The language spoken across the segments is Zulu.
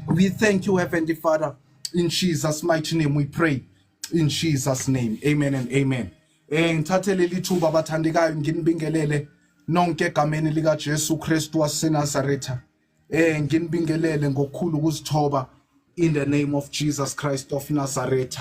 We thank you, Heavenly Father. In Jesus' mighty name we pray. In Jesus' name. Amen and amen. Ngithathe leli thuba bathandekayo nginibingelele nonke egameni lika Jesu Kristu waseNazaretha. Nginibingelele ngokukhulu ukuzithoba in the name of Jesus Christ of Nazareth.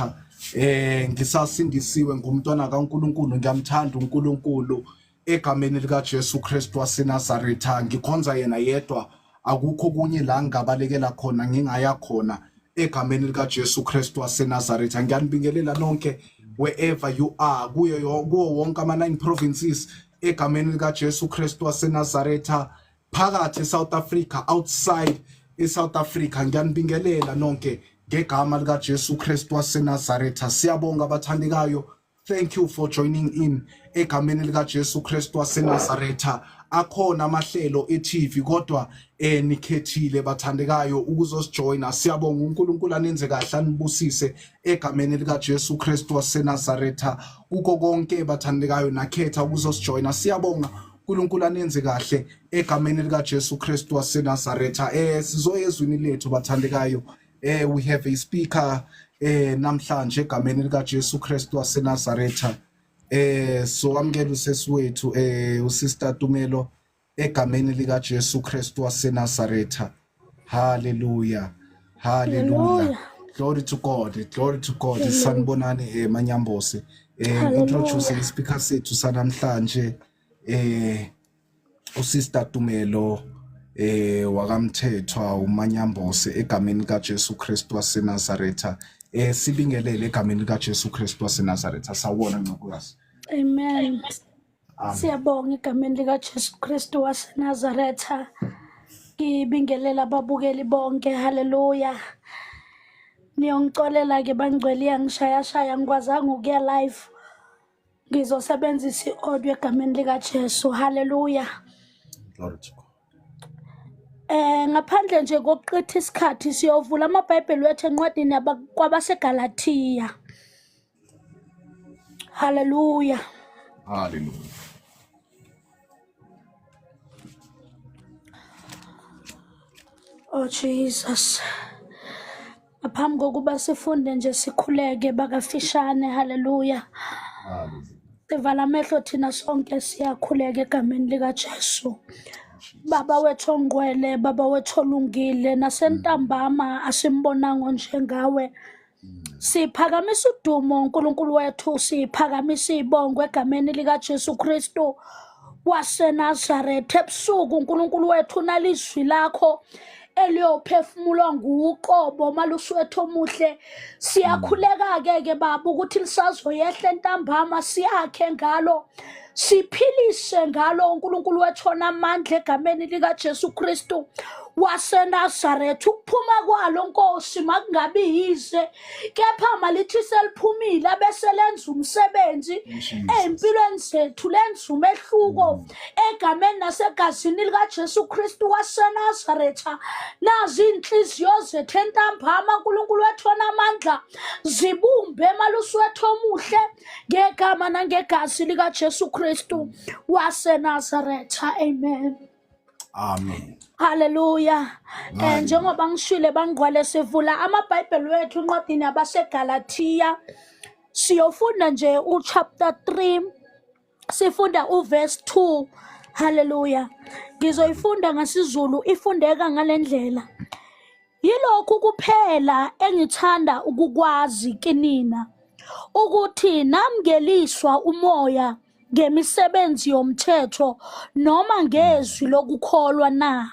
Ngisasindisiwe ngumntwana kaNkuluNkulu, ngiyamthanda uNkulunkulu egameni lika Jesu Kristu waseNazaretha. Ngikhonza yena yedwa, akukho kunye la ngingabalekela khona, ngingaya khona egameni lika Jesu Kristu waseNazaretha. Ngiyanibingelela nonke wherever you are, kuyo kuwo wonke ama 9 provinces egameni lika Jesu Kristu waseNazaretha, phakathi eSouth Africa, outside eSouth Africa. Ngiyanibingelela nonke ngegama lika Jesu Kristu waseNazaretha. Siyabonga abathandekayo. Thank you for joining in egameni lika Jesu Kristu waseNazaretha. Akhona amahlelo e-TV kodwa nikhethile bathandekayo ukuzosijoina. Siyabonga, uNkulunkulu anenze kahle, anibusise egameni lika Jesu Kristu waseNazaretha. Kuko konke bathandekayo nakhetha ukuzosijoina. Siyabonga, uNkulunkulu anenze kahle egameni lika Jesu Kristu waseNazaretha. Sizoya ezwini lethu bathandekayo. We have a speaker namhlanje egameni lika Jesu Kristu waseNazaretha. So amukela usesi wethu uSister Tumelo egameni lika Jesu Kristu waseNazaretha. Hallelujah. Hallelujah. Glory to God. Glory to God. Sanibonani Manyambose. Introduce ispeaker sethu sanamhlanje uSister Tumelo wakaMthethwa uManyambose egameni lika Jesu Kristu waseNazaretha. Sibingelele egameni lika Jesu Kristu waseNazaretha. Sawubona Ncokukazi. Amen. Siyabonga egameni lika Jesu Kristu waseNazaretha. Ngibingelela ababukeli bonke. Hallelujah. Niyongicolela ke bangcwele, iyangishayashaya, ngikwazanga ukuya live. Ngizosebenzisa i-audio egameni lika Jesu. Hallelujah. Glory to God. Ngaphandle nje kokuqitha isikhathi siyovula amaBhayibheli wethu encwadini kwabaseGalathiya. Hallelujah. Hallelujah. Oh Jesus. Ngaphambi kokuba sifunde nje sikhuleke bakafishane. Hallelujah. Sivala amehlo thina sonke siyakhuleka egameni lika Jesu. Baba wethu ongcwele, Baba wethu olungile, nasentambama asimbonanga njengawe. Siphakamisa udumo uNkulunkulu wethu, siphakamisa ibongo egameni lika Jesu Kristu waseNazaretha. Ebusuku uNkulunkulu wethu nalizwi lakho eliyophefumulwa nguqobo malusi wethu omuhle. Siyakhuleka ke ke Baba ukuthi lisazoyehla entambama, siyakhe ngalo, siphilise ngalo uNkulunkulu wethu onamandla egameni lika Jesu Kristu waseNazaretha. Ukuphuma kwalo Nkosi makungabi yize, kepha malithi seliphumile abese lenza umsebenzi ey'mpilweni zethu, lenza umehluko egameni nasegazini likaJesu Kristu waseNazaretha. Nazi iy'nhliziyo zethu entambama uNkulunkulu wethu onamandla, zibumbe malusi wethu omuhle ngegama nangegazi likaJesu Kristu waseNazaretha. Amen. Amen. Hallelujah. Njengoba ngishilo bangcwele, sivula amaBhayibheli wethu encwadini yabaseGalathiya. Siyofunda nje uchapter 3, sifunda uverse 2. Hallelujah. Ngizoyifunda ngesiZulu, ifundeka ngalendlela. Yilokhu kuphela engithanda ukukwazi kinina, ukuthi namngeliswa umoya ngemisebenzi yomthetho noma ngezwi lokukholwa na?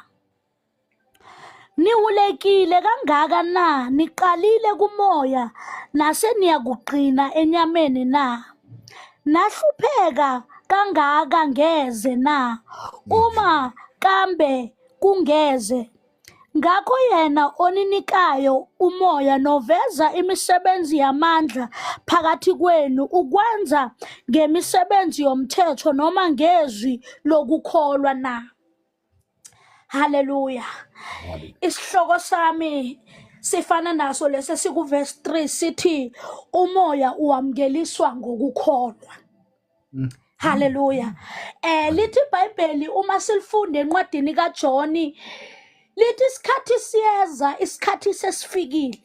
Niwulekile kangaka na? Niqalile kumoya nase niyakugcina enyameni na? Nahlupheka kangaka ngeze na? Uma kambe kungeze. Ngakho yena oninikayo umoya noveza imisebenzi yamandla phakathi kwenu ukwenza ngemisebenzi yomthetho noma ngezwi lokukholwa na? Haleluya. Isihloko sami sifana naso lesi sikuvesi 3, sithi umoya uwamukeliswa ngokukholwa. Haleluya. Lithi iBhayibheli uma silifunda encwadini kaJohn Lithi isikhathi siyeza, isikhathi sesifikile.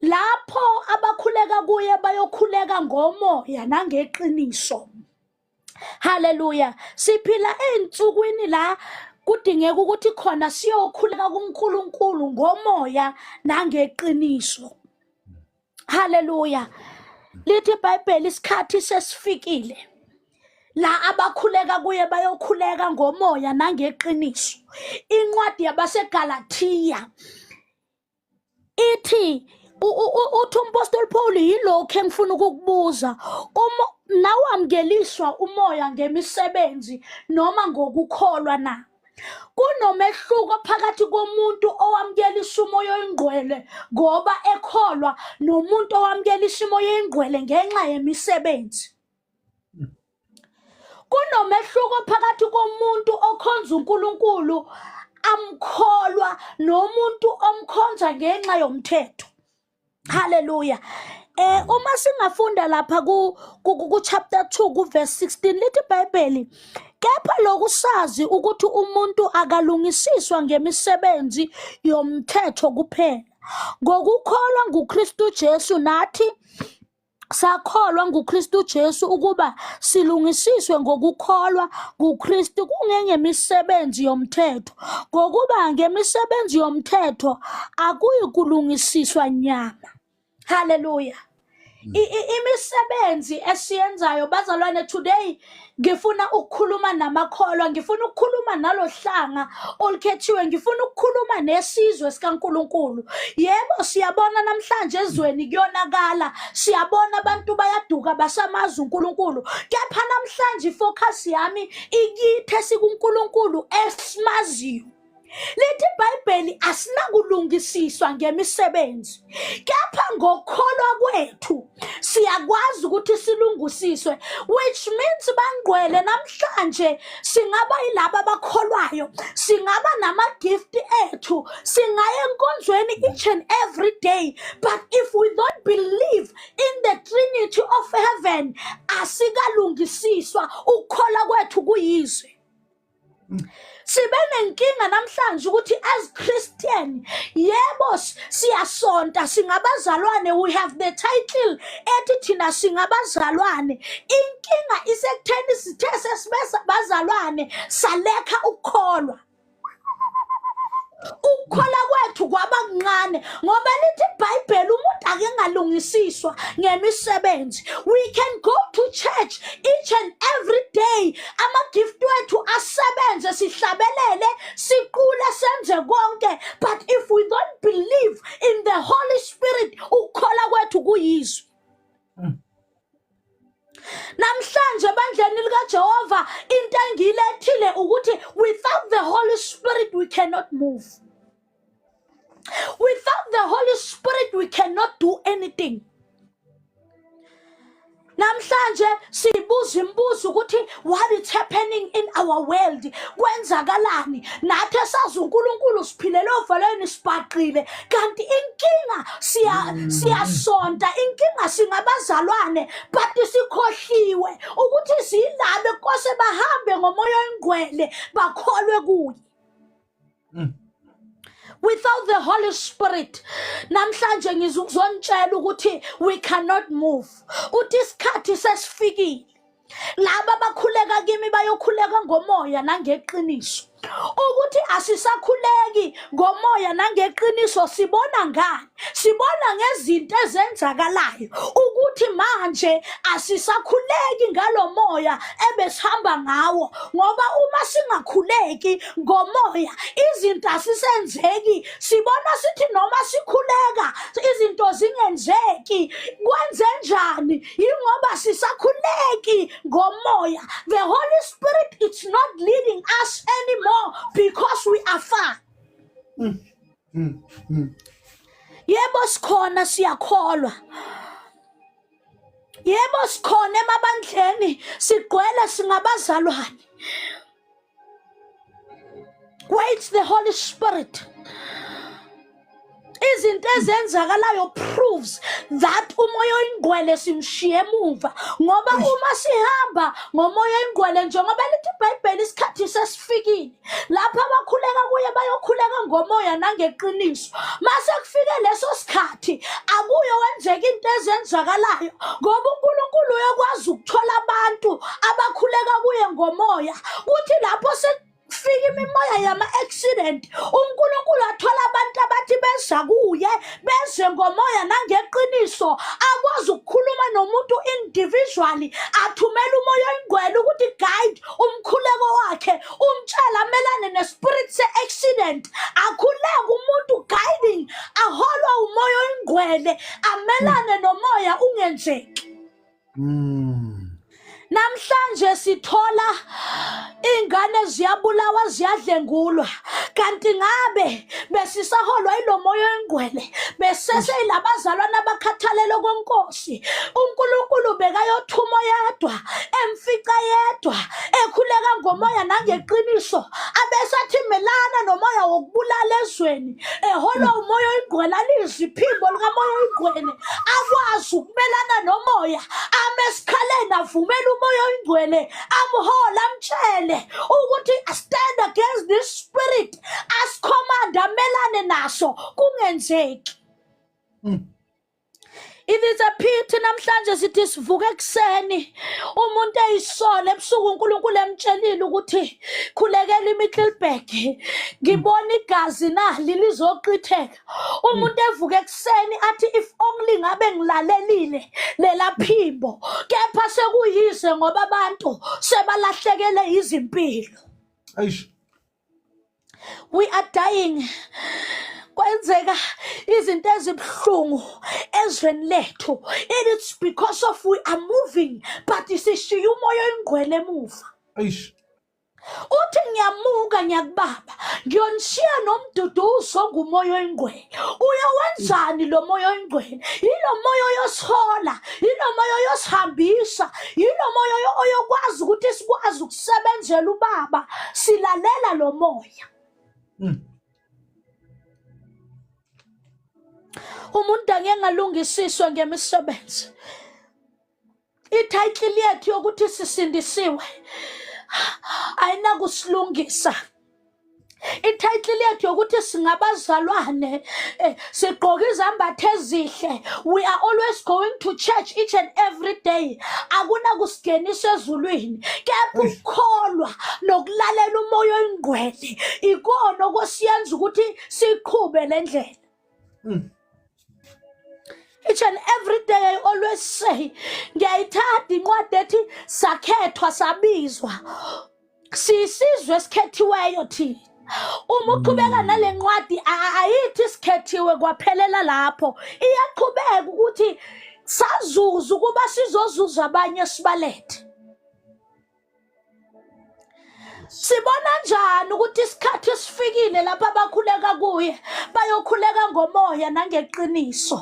Lapho abakhuleka kuye bayokhuleka ngomoya nangeqiniso. Haleluya. Siphila ezinsukwini la kudingeka ukuthi khona siyokhuleka kuNkulunkulu ngomoya nangeqiniso. Haleluya. Lithi iBhayibheli isikhathi sesifikile. La abakhuleka kuye bayokhuleka ngomoya nangeqiniso. Incwadi yabaseGalathiya ithi uthi umpostoli Paul yilokho engifuna ukukubuza uma nawamukeliswa umoya ngemisebenzi noma ngokukholwa na kunomehluko phakathi komuntu owamukelisa umoya oyingcwele ngoba ekholwa nomuntu owamukelisa umoya oyingcwele ngenxa yemisebenzi. Kunomehluko phakathi komuntu okhonza uNkulunkulu amkholwa nomuntu omkhonza ngenxa yomthetho. Hallelujah. Eh uma singafunda lapha ku ku chapter 2 ku verse 16 lithi iBhayibheli kepha lokusazi ukuthi umuntu akalungisiswa ngemisebenzi yomthetho kuphela ngokukholwa nguKristu Jesu nathi sakholwa nguKristu Jesu ukuba silungisiswe ngokukholwa nguKristu kungengemisebenzi yomthetho ngokuba ngemisebenzi yomthetho akuyikulungisiswa nyama. Haleluya. Imisebenzi esiyenzayo bazalwane today ngifuna ukukhuluma namakholwa ngifuna ukukhuluma nalohlanga olukhethiwe ngifuna ukukhuluma nesizwe sikaNkuluNkulu yebo siyabona namhlanje ezweni kuyonakala siyabona abantu bayaduka basamazi uNkulunkulu kepha namhlanje ifocus yami ikithe sikuNkulunkulu esimaziyo Lithi iBhayibheli asinakulungisiswa ngemisebenzi kepha ngokukholwa kwethu siyakwazi ukuthi silungisiswe which means bangqwele namhlanje singaba yilaba abakholwayo singaba nama-gift ethu singaya enkonzweni each and every day but if we don't believe in the trinity of heaven asikalungisiswa ukukholwa kwethu kuyizwe. Sibe nenkinga namhlanje ukuthi as Christian yebo siyasonta singabazalwane we have the title ethi thina singabazalwane inkinga isekutheni sithe sesibazalwane salekha ukukholwa ukukholwa kwethu kwaba kuncane ngoba lithi iBhayibheli umuntu ake ngalungisiswa ngemisebenzi we can go to church each and every day ama-gift wethu asebenze sihlabelele siqule senze konke but if we don't believe in the Holy Spirit ukukholwa kwethu kuyizwe. Namhlanje ebandleni likaJehova into engiyilethile ukuthi without the Holy Spirit we cannot move. Without the Holy Spirit we cannot do anything. Namhlanje sibuza imibuzo ukuthi what is happening in our world kwenzakalani nathi esazi uNkulunkulu siphilele ovalweni sibhaqile kanti inkinga siya siyasonta inkinga singabazalwane but sikhohliwe ukuthi siyilabe kose bahambe ngomoya oyingcwele bakholwe kuye. Without the Holy Spirit namhlanje ngizukuzonitshela ukuthi we cannot move. Uthi isikhathi sesifikile laba abakhuleka kimi bayokhuleka ngomoya nangeqiniso ukuthi asisakhuleki ngomoya nangeqiniso sibona ngani sibona ngezinto ezenzakalayo ukuthi manje asisakhuleki ngalomoya ebesihamba ngawo ngoba uma singakhuleki ngomoya izinto asisenzeki sibona sithi noma sikhuleka izinto zingenzeki kwenze njani yingoba sisakhuleki ngomoya the Holy Spirit it's not leading us anymore because we are far. Yebo sikhona siyakholwa. Yebo sikhona emabandleni sigcwele singabazalwane. Wait the Holy Spirit. Izinto ezenzakalayo proves that umoya oyingcwele simshiye emuva, ngoba uma sihamba ngomoya oyingcwele, njengoba lithi iBhayibheli, isikhathi sesifikile lapho abakhuleka kuye bayokhuleka ngomoya nangeqiniso. Mase kufike leso sikhathi akuyo wenzeka into ezenzakalayo, ngoba uNkulunkulu uyakwazi ukuthola abantu abakhuleka kuye ngomoya, kuthi lapho kufika imimoya yama-accident, uNkulunkulu athola abantu abathi beza kuye beze ngomoya nangeqiniso, akwazi ukukhuluma nomuntu individually, athumele umoya oyingcwele ukuthi guide umkhuleko wakhe, umtshela amelane nespirit se-accident, akhuleke umuntu guiding, aholwa umoya oyingcwele, amelane nomoya ungenzeki. Namhlanje sithola ingane ziyabulawa, ziyadlengulwa, kanti ngabe besisaholwa yilomoya oyingcwele, besese yilabazalwane abakhathalele kwenkosi, uNkulunkulu bekayothuma yedwa, emfica yedwa ekhuleka ngomoya nangeqiniso, abesathi melana nomoya wokubulala ezweni, eholwa umoya oyingcwele, alizwe iphimbo likamoya oyingcwele, akwazi ukumelana nomoya, ame esikhaleni, avumele umoya oyingcwele amhole, amtshele ukuthi stand against this spirit, asicommand amelane naso, kungenzeki. It is a pity namhlanje sithi sivuke ekuseni umuntu eyisona ebusuku uNkulunkulu emtshelile ukuthi khulekela iMiddelburg, ngibona igazi nali lizochitheka. Umuntu evuke ekuseni athi if only ngabe ngilalelile lela phimbo, kepha sekuyize ngoba abantu sebalahlekele izimpilo. Eish. We are dying. Kwenzeka izinto ezibuhlungu ezweni lethu. It is because of we are moving, but sishiya umoya oyingcwele emuva. Eish. Uthi ngiyamuka ngiyakubaba, ngiyonishiya nomduduzo ongumoya oyingcwele. Uyowenzani lo moya oyingcwele? Yilo moya oyosihola, yilo moya oyosihambisa, yilo moya oyokwazi ukuthi sikwazi ukusebenzela ubaba, silalela lo moya. Umuntu angeke alungisiswe ngemisebenzi. Ithayitlili yethu yokuthi sisindisiwe ayinakusilungisa. Ithayitlili yethu yokuthi singabazalwane, sigqoke izambatho ezihle, we are always going to church each and every day, akunakusingenisa ezulwini. Kepha ukukholwa nokulalela umoya oyingcwele ikona okusiyenza ukuthi siqhube le ndlela. Each and every day I always say, ngiyayithanda incwadi ethi sakhethwa sabizwa, siyisizwe esikhethiweyo thina. Uma uqhubeka nale ncwadi ayithi sikhethiwe kwaphelela lapho, iyaqhubeka ukuthi sazuza ukuba sizozuza abanye sibalethe. Sibona njani ukuthi isikhathi sifikile lapho abakhuleka kuye bayokhuleka ngomoya nangeqiniso?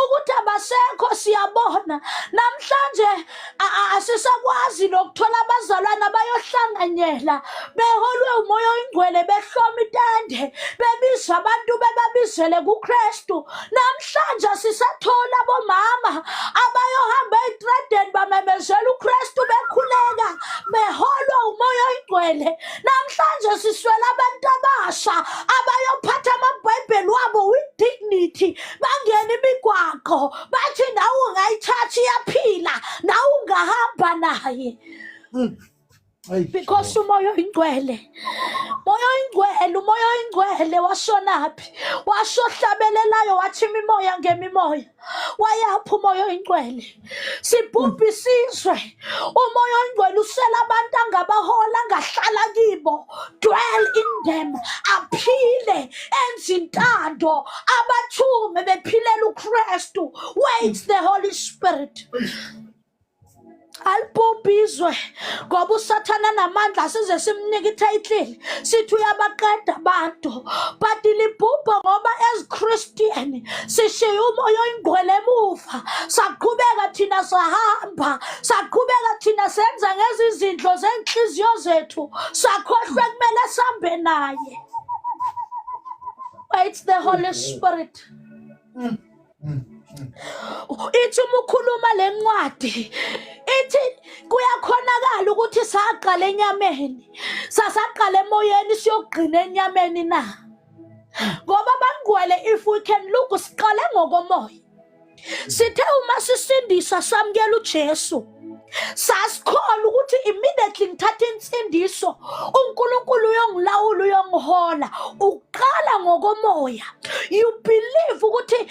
Ukuthi abasekho siyabona namhlanje, asisakwazi nokuthola abazalwane abayohlanganyela beholwe umoya oyingcwele, behloma itende, bebiza abantu bebabizele kuKristu. Namhlanje sisathola abomama abayohamba ey'tradeni bamemezela uKristu, bekhuleka beholwa umoya oyingcwele. Namhlanje siswela abantu abasha abayophatha amabhayibheli wabo with dignity, bangene imigwaqo bathi nawe ungayithatha iyaphila, nawe ungahamba naye. Because umoya oyingcwele, moya oyingcwele, umoya oyingcwele washonaphi? Washo hlabelelayo wathi imimoya ngemimoya, wayaphi umoya oyingcwele? Sibhubha isizwe, umoya oyingcwele usela abantu angabahola, angahlala kibo, dwell in them, aphile, enze intando, abathume bephilela uKristu. Wait the Holy Spirit. Alibhubhi izwe ngoba uSathana namandla, size simnike ithayitlili sithi uyabaqeda abantu, but libhubha ngoba as Christian sishiye umoya oyingcwele emuva, saqhubeka thina sahamba, saqhubeka thina senza ngezizindlo zenhliziyo zethu, sakhohlwe kumele sambe naye. It's the Holy Spirit. Ithi uma ukhuluma le ncwadi ithi kuyakhonakala ukuthi saqala enyameni, sasaqala emoyeni siyogcina enyameni na? Ngoba bangcwele, if we can look, siqale ngokomoya. Sithe uma sisindiswa samukela uJesu, sasikhona ukuthi immediately ngithatha insindiso, uNkulunkulu uyongilawula, uyongihola. Uqala ngokomoya, you believe ukuthi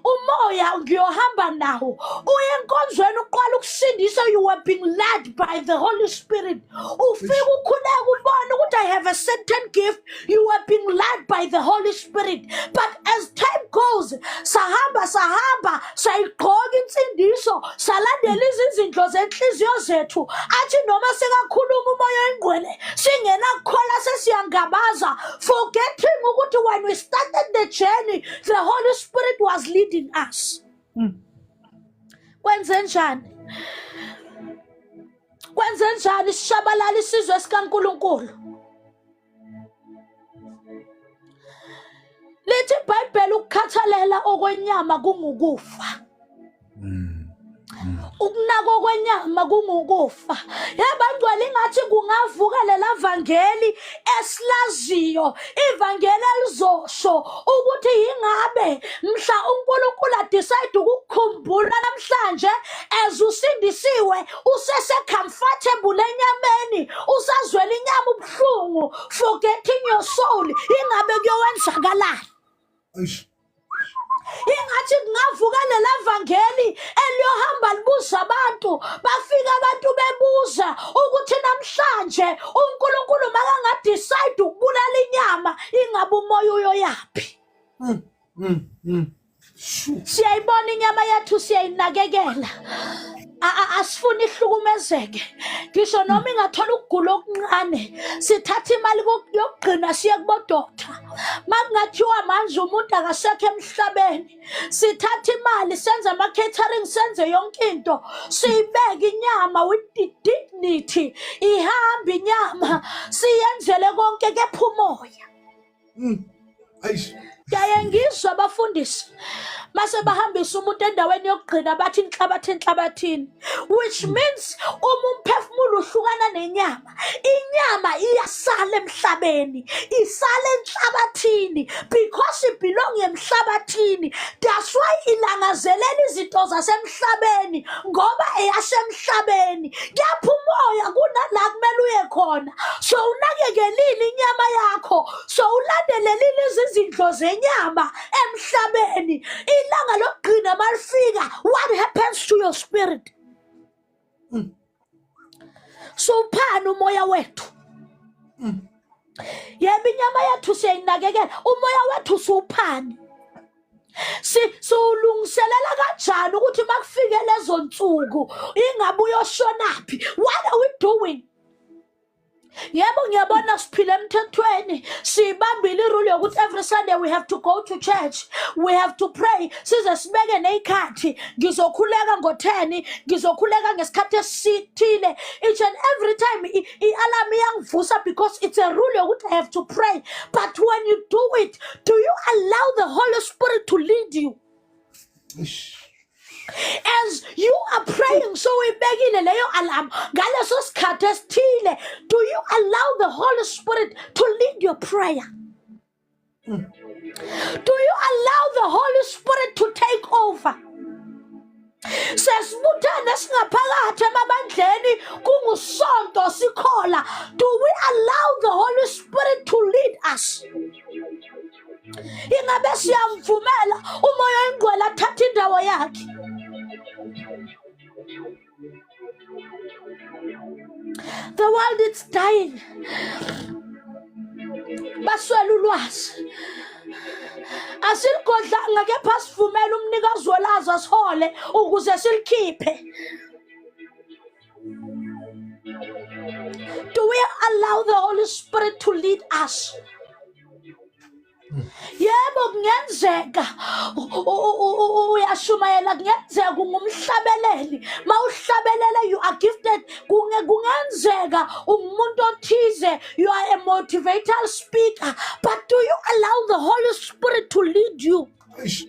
umoya ngiyohamba nawo. Uye enkonzweni uqala ukusindiswa, you were being led by the Holy Spirit. Ufika ukhuleka ubone ukuthi I have a certain gift, you were being led by the Holy Spirit. But as time goes, sahamba sahamba sayigqoka insindiso, salandela izizindlo zenhliziyo zethu. Athi noma sekakhuluma umoya oyingcwele singenakukhola, sesiyangabaza, forgetting ukuthi when we started the journey the Holy Spirit was leading us. Kwenze njani? Kwenze njani sishabalala isizwe sikaNkulunkulu? Lithi iBhayibheli ukukhathalela okwenyama kungukufa. Ukunaka okwenyama kungukufa. Yabangcwele, ingathi kungavuka lela vangeli esilaziyo, ivangeli elizosho ukuthi yingabe mhla uNkulunkulu adecide ukukukhumbula namhlanje as usindisiwe, usese comfortable enyameni, usazwela inyama ubuhlungu, forgetting your soul, ingabe kuyowenzakalani? Eish. Ingathi kungavuka lela vangeli eliyohamba libuza abantu, bafika abantu bebuza ukuthi namhlanje uNkulunkulu makangadecide ukubulala inyama, ingabe umoya uyoyaphi? Siyayibona inyama yethu, siyayinakekela, asifuni ihlukumezeke, ngisho noma ingathola ukugula okuncane, sithatha imali yokugcina siye kubodokta. Makungathiwa manje umuntu akasekho emhlabeni, sithatha imali senze ama-catering, senze yonke into, siyibeke inyama with the dignity, ihambe inyama, siyenzele konke, kepha umoya. Eish. Ngiyaye ngizwe abafundisi mase bahambisa umuntu endaweni yokugcina bathi inhlabathi enhlabathini, which means uma umphefumulo uhlukana nenyama, inyama iyasala emhlabeni, isala enhlabathini because it belong emhlabathini. That's why ilangazelela izinto zasemhlabeni, ngoba eyasemhlabeni. Kepha umoya kunala kumele uye khona. So unakekelile inyama yakho, so ulandelelile izizindlo zenyama emhlabeni, ilanga lokugcina malifika, what happens to your spirit? So uphana umoya wethu. Yebo, inyama yethu siyayinakekela, umoya wethu siwuphani? Siwulungiselela kanjani ukuthi makufike lezo nsuku ingabe uyoshonaphi? What are we doing? Yebo, ngiyabona siphila emthethweni, siyibambile irule yokuthi every Sunday we have to go to church, we have to pray, size sibeke ney'khathi, ngizokhuleka ngo-10, ngizokhuleka ngesikhathi esithile. Each and every time i-alarm iyangivusa because it's a rule yokuthi I have to pray. But when you do it, do you allow the Holy Spirit to lead you? Eish. As you are praying, so uyibekile leyo alarm ngaleso sikhathi esithile, do you allow the Holy Spirit to lead your prayer? Do you allow the Holy Spirit to take over? Sesibuthene singaphakathi emabandleni kungusonto sikhola, do we allow the Holy Spirit to lead us? Ingabe siyamvumela umoya oyingcwele athathe indawo yakhe? The world is dying, baswele ulwazi. Asiligodlanga, kepha sivumele umnikazi wolazi asihole ukuze silikhiphe. Do we allow the Holy Spirit to lead us? Yebo, kungenzeka uyashumayela, kungenzeka ungumhlabeleli, mawuhlabelele you are gifted, kungenzeka ungumuntu othize, you are a motivational speaker, but do you allow the Holy Spirit to lead you? Eish.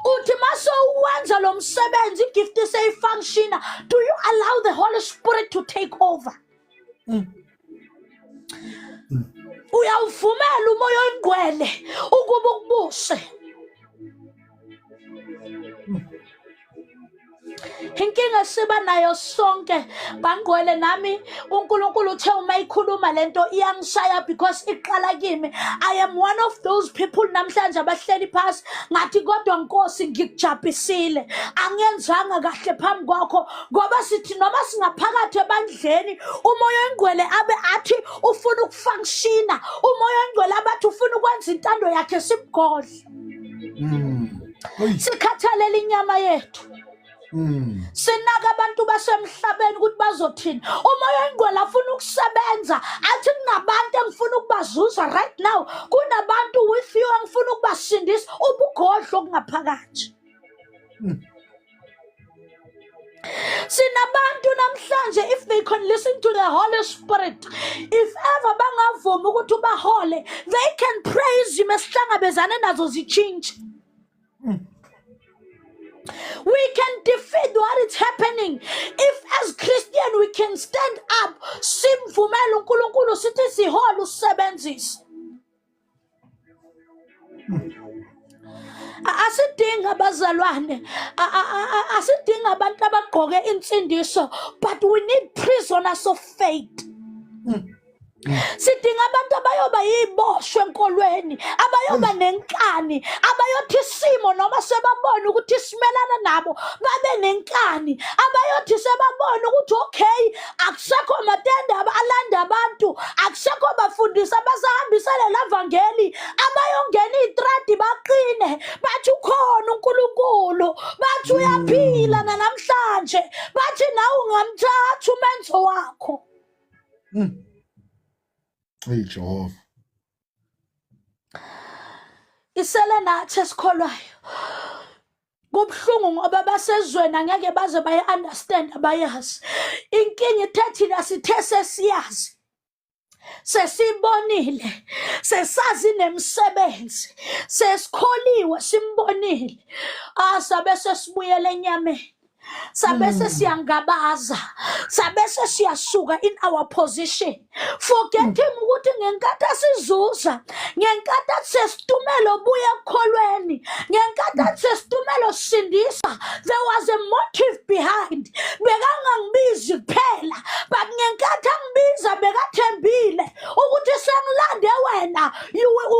Uthi mase uwenza lo msebenzi igift seyifunctiona, do you allow the Holy Spirit to take over? Uyawuvumela umoya oyingcwele ukuba ukubuse. Inkinga siba nayo sonke bangcwele nami uNkulunkulu uthe uma ikhuluma lento iyangishaya because iqala kimi. I am one of those people namhlanje abahleli phasi ngathi kodwa Nkosi ngikujabhisile angenzanga kahle phambi kwakho ngoba sithi noma singaphakathi ebandleni umoya oyingcwele abe athi ufuna ukufunctiona umoya oyingcwele abathi ufuna ukwenza intando yakhe simgodle. Sikhathalela inyama yethu. Sinaka abantu basemhlabeni ukuthi bazothini. Umoya oyingcwele afuna ukusebenza athi kunabantu engifuna ukubazuza right now, kunabantu with you engifuna ukubasindisa, ubugodlo okungaphakathi. Sinabantu namhlanje if they can listen to the Holy Spirit, if ever bangavuma ukuthi ubahole, they can praise him esihlangabezane nazo zitshintshe. We can defeat what is happening if as Christian we can stand up, simvumele uNkulunkulu sithi sihole usebenzise. Asidingi abazalwane, asidingi abantu abagqoke insindiso, but we need prisoners of faith. Sidinga abantu abayoba yiboshwe enkolweni, abayoba nenkani, abayothi isimo noma sebabona ukuthi simelana nabo babe nenkani, abayothi sebabona ukuthi okay akusekho matende alanda abantu, akusekho bafundisi abasahambisele lavangeli, abayongena itradi baqine bathi ukhona uNkulunkulu, bathi uyaphila nanamhlanje, bathi nawe ungamthatha umenzo wakho. Hey Jehova. Isele nathi esikholwayo. Kubuhlungu ngoba basezweni angeke baze baye understand abayazi. Inkinga ithe thina sithe sesiyazi. Sesibonile, sesazi nemisebenzi, sesikholiwe simbonile. Asabe sesibuyele enyameni. Sabese siyangabaza, sabese siyasuka in our position, forgetting ukuthi ngenkathi asizuza, ngenkathi sesitumelo buya ekukholweni, ngenkathi sesitumelo sindisa, there was a motive behind. Bekangangibizi kuphela, but ngenkathi angibiza bekathembile ukuthi sengilande wena,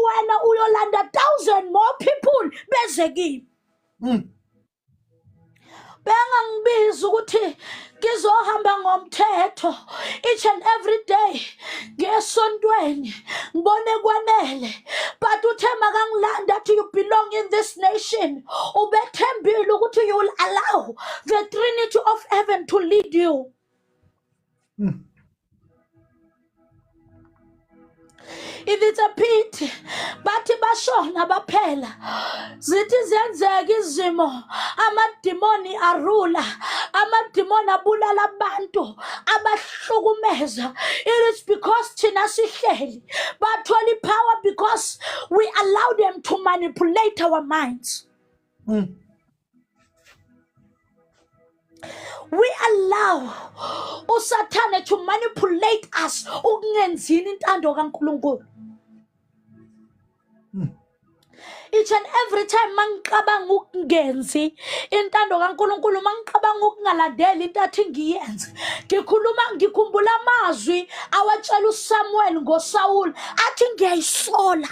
wena uyolanda 1000 more people beze kimi. Bengangibiza ukuthi ngizohamba ngomthetho each and every day ngesontweni ngibone kwanele, but uthe makangilanda athi you belong in this nation, ubethembile ukuthi you will allow the Trinity of heaven to lead you. If it's a pity, bathi bashona baphela. Zithi ziyenzeka izimo, amadimoni arula, amadimoni abulala abantu, abahlukumeza. It is because thina sihleli, bathola ipower because we allow them to manipulate our minds. We allow uSathane to manipulate us ukungenzini intando kaNkulunkulu. Each and every time mangicabanga ukungenzi intando kaNkulunkulu, mangicabanga ukungalandeli into athi ngiyenze, ngikhuluma ngikhumbula amazwi awatshela uSamuel ngoSaul athi ngiyayisola.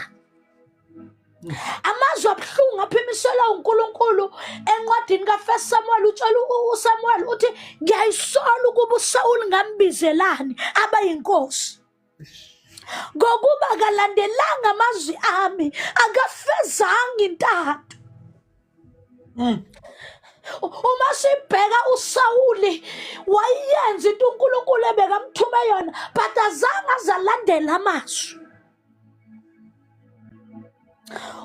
Amazwi abuhlungu aphimiselwa uNkulunkulu encwadini kaFirst Samuel, utshela uSamuel uthi ngiyayisola ukuba uSaul ngambizelani abayinkosi, ngokuba akalandelanga amazwi ami, akafezanga intando. Uma sibheka uSawuli wayenza into uNkulunkulu ebekamthume yona, but azange azalandela amazwi.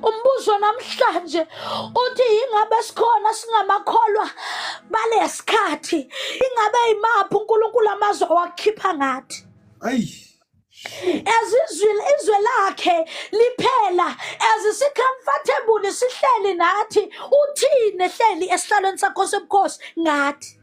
Umbuzo namhlanje uthi ingabe sikhona singamakholwa balesikhathi, ingabe imaphi uNkulunkulu amazwi awakhipha ngathi? Ayi. As izwi izwe lakhe liphela, as si comfortable Isiphenduli sihleli nathi, uthini ehleli esihlalweni sakho sobukhosi ngathi?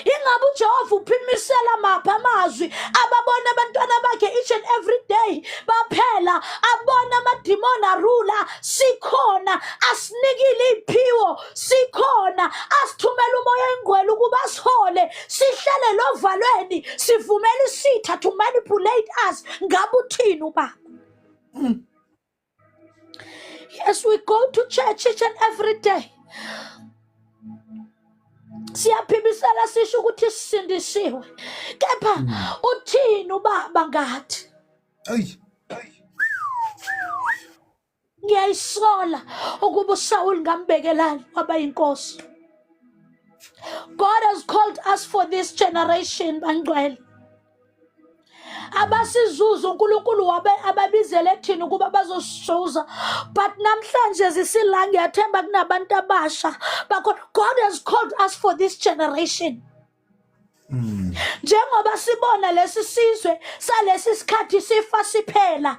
Ingabe uJehova uphimisela maphi amazwi ababona abantwana bakhe each and every day baphela abona amadimoni arula sikhona asinikile iphiwo sikhona asithumela umoya oyingcwele ukuba asihole sihlale lovalweni sivumela isitha to manipulate us ngabe uthini ubaba? Yes, we go to church each and every day. Siyaphibisela sisho ukuthi sisindisiwe. Kepha uthini ubaba ngathi? Ayi. Ngiyayisola ukuba uSawuli ngambekelani waba yinkosi. God has called us for this generation bangcwele. Abasizuza uNkulunkulu wabe ababizele thina ukuba bazosizuza, but namhlanje zisila ngiyathemba kunabantu abasha bakho. God has called us for this generation. Njengoba sibona lesi sizwe salesi sikhathi sifa siphela,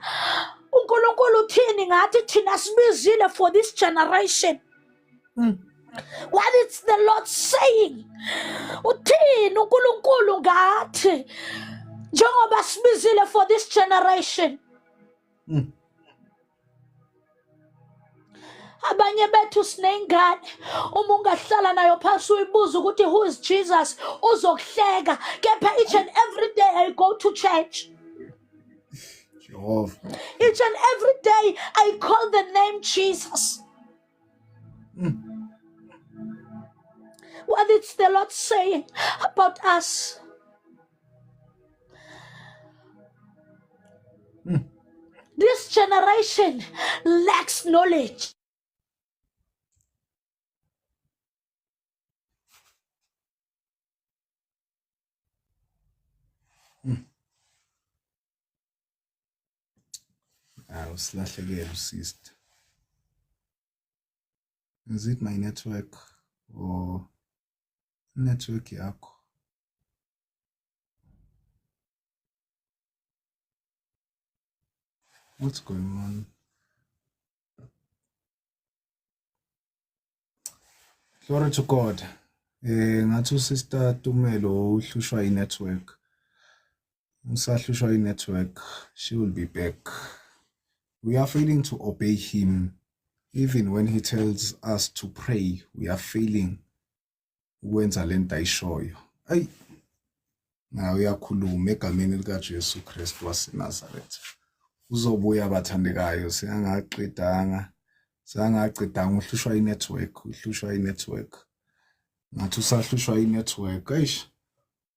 uNkulunkulu uthini ngathi thina sibizile for this generation? What is the Lord saying? Uthini uNkulunkulu ngathi njengoba sibizile for this generation? Abanye bethu sineyingane, uma ungahlala nayo phansi uyibuza ukuthi who is Jesus, uzokuhleka. Kepha each and every day I go to church. Jehova. Each and every day I call the name Jesus. What is the Lord saying about us? This generation lacks knowledge. Hawu, silahlekele usister. Is it my network or network yakho? What's going on? Glory to God. Ngathi uSister Tumelo uhlushwa i-network. Usahlushwa i-network. She will be back. We are failing to obey him. Even when he tells us to pray, we are failing ukwenza lento ayishoyo. Ayi. Nawe uyakhuluma egameni likaJesu Kristu waseNazaretha. Uzobuya bathandekayo, singangaqedanga. Sangaqedanga uhlushwa i-network, uhlushwa i-network. Ngathi usahlushwa i-network. Eish.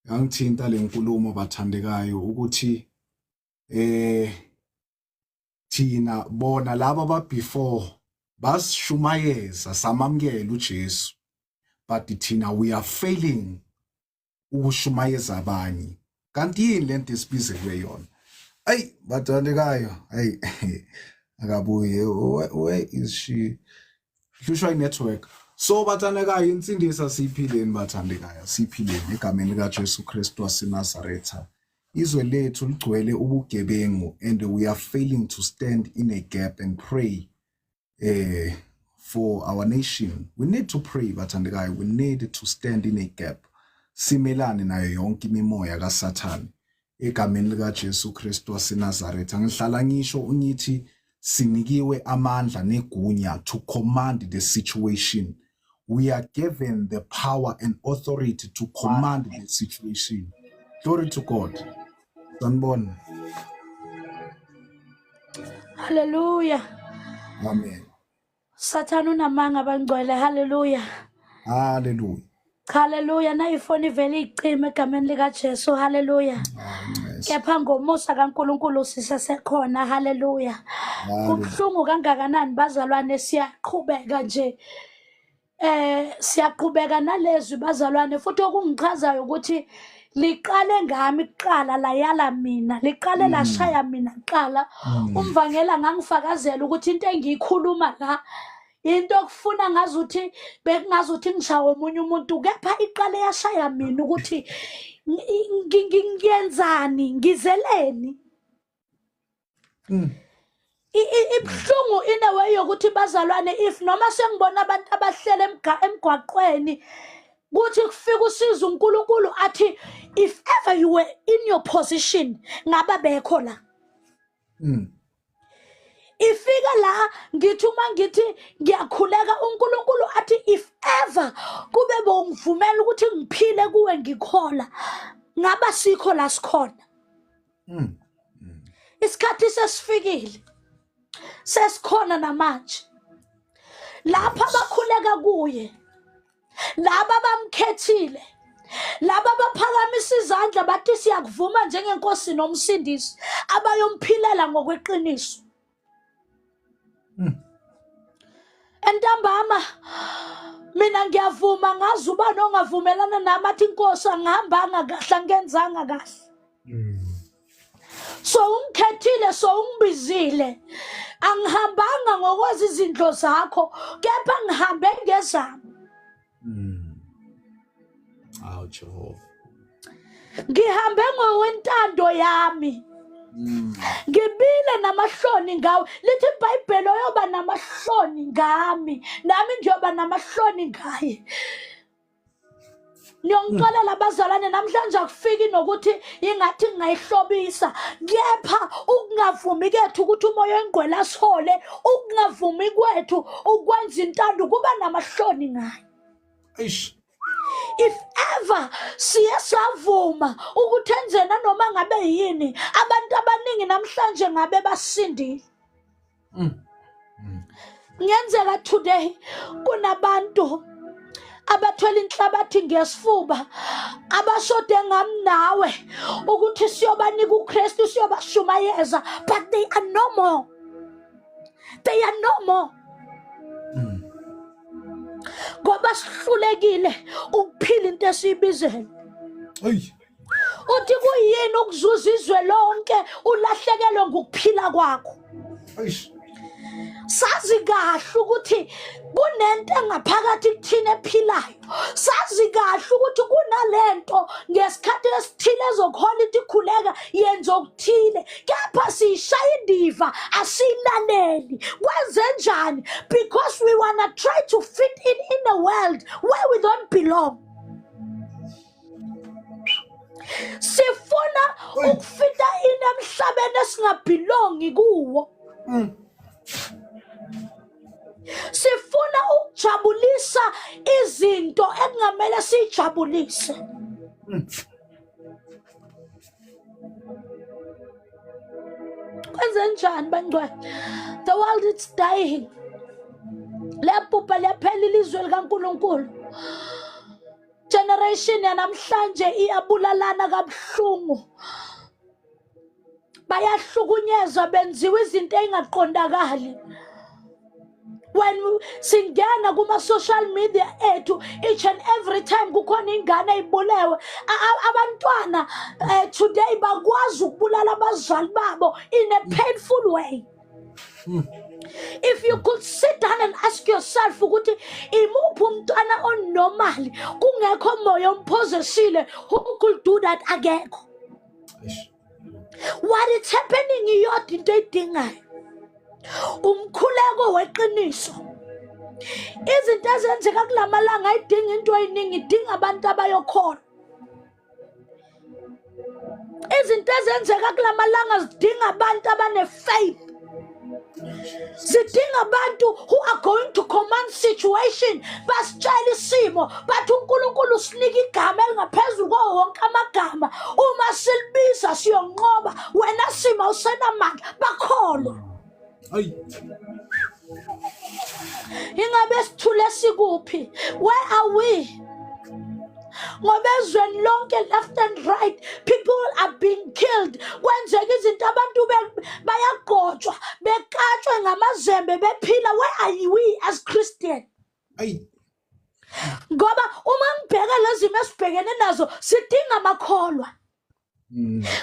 Yangithinta le nkulumo bathandekayo ukuthi thina bona laba ba before basishumayeza samamukela uJesu, but thina we are failing ukushumayeza abanye. Kanti yini lento esibizelwe yona? Ayi bathandekayo, ayi akabuye. Where is she? Hlushwa i-network. So bathandekayo, insindiso asiyiphileni bathandekayo, asiyiphileni egameni likaJesu Kristu waseNazaretha. Izwe lethu ligcwele ubugebengu and we are failing to stand in a gap and pray for our nation. We need to pray bathandekayo, we need to stand in a gap. Simelane nayo yonke imimoya kaSathane egameni likaJesu Kristu waseNazaretha. Ngihlala ngisho ungithi sinikiwe amandla negunya to command the situation. We are given the power and authority to command the situation. Glory to God. Sanibona. Hallelujah. Amen. Sathane unamanga abangcwele. Hallelujah. Hallelujah. Hallelujah. Na ifoni ivele icime egameni likaJesu. Hallelujah. Kepha ngomusa kaNkulunkulu sisesekhona. Hallelujah. Kubuhlungu kangakanani bazalwane, siyaqhubeka nje. Siyaqhubeka nalezwi bazalwane, futhi okungichazayo ukuthi liqale ngami kuqala, layala mina, liqale lashaya mina kuqala. Umvangela ngangifakazela ukuthi into engiyikhuluma la into okufuna ngazuthi bekungazuthi ngishawe omunye umuntu, kepha iqale yashaya mina ukuthi ngiyenzani, ngizeleni. Ibuhlungu in a way yokuthi bazalwane if noma sengibona abantu abahlele emgwaqweni kuthi kufika usizo uNkulunkulu athi if ever you were in your position ngaba bekho la. Ifika la ngithi uma ngithi ngiyakhuleka uNkulunkulu athi if ever kube bongivumela ukuthi ngiphile kuwe ngikhola ngaba sikho la sikhona. Isikhathi sesifikile, sesikhona namanje lapha abakhuleka kuye, laba bamkhethile, laba baphakamisa izandla bathi siyakuvuma njengenkosi nomsindisi, abayomphilela ngokweqiniso. Entambama mina ngiyavuma, ngazi ubani ongavumelana nami athi inkosi angihambanga kahle, angenzanga kahle. So ungikhethile, so ungibizile, angihambanga ngokwazi izindlo zakho, kepha ngihambe ngezami. Awu Jehova. Ngihambe ngokwentando yami. Ngibile namahloni ngawe. Lithi iBhayibheli oyoba namahloni ngami, nami ngiyoba namahloni ngaye. Niyongixolela abazalwane, namhlanje akufiki nokuthi ingathi ngingayihlobisa, kepha ukungavumi kwethu ukuthi umoya oyingcwele asihole, ukungavumi kwethu ukwenza intando kuba namahloni ngayo. Eish. If ever siye savuma ukuthi enze nanoma ngabe yini, abantu abaningi namhlanje ngabe basindile. Ngenzeka today kunabantu abathwele inhlabathi ngesifuba abashode ngami nawe ukuthi siyobanika uKristu, siyobashumayeza, but they are no more, they are no more. Ngoba sihlulekile ukuphila into esiyibizele. Eyi. Uthi kuyini ukuzuza izwe lonke ulahlekelwe ngukuphila kwakho? Eish. Sazi kahle ukuthi kunento engaphakathi kuthina ephilayo. Sazi kahle ukuthi kunalento ngesikhathi esithile ezokuhola ithi khuleka yenza okuthile, kepha siyishaya indiva, asiyilaleli. Kwenze njani? Because we wanna try to fit in in a world where we don't belong. Sifuna ukufita in emhlabeni esingabhilongi kuwo. Sifuna ukujabulisa izinto ekungamele sijabulise. Kwenze njani bangcwele? The world is dying. Liyabhubha, liyaphela ilizwe likaNkulunkulu. Generation yanamhlanje iyabulalana kabuhlungu, bayahlukunyezwa, benziwa izinto ey'ngaqondakali. When singena kuma-social media ethu each and every time kukhona ingane eyibulewe. Abantwana today bakwazi ukubulala abazali babo in a painful way. If you could sit down and ask yourself ukuthi imuphi umntwana onormal kungekho moya omphozesile who could do that, akekho. What is happening iyodwa into eyidingayo, umkhuleko weqiniso. Izinto ezenzeka kulamalanga ayidinga into eyiningi, idinga abantu abayokholwa. Izinto ezenzeka kulamalanga zidinga abantu abane-faith, zidinga abantu who are going to command situation, basitshela isimo bathi uNkulunkulu usinika igama elingaphezulu kwawo wonke amagama, uma silibiza siyonqoba, wena simo awusenamandla, bakholwa. Ayi. Ingabe sithule sikuphi? Where are we? Ngoba ezweni lonke left and right people are being killed, kwenzeka izinto, abantu bayagqotshwa, bekatshwe ngamazembe bephila. Where are we as Christian? Ayi. Ngoba uma ngibheka lezi zimo esibhekene nazo, sidinga amakholwa,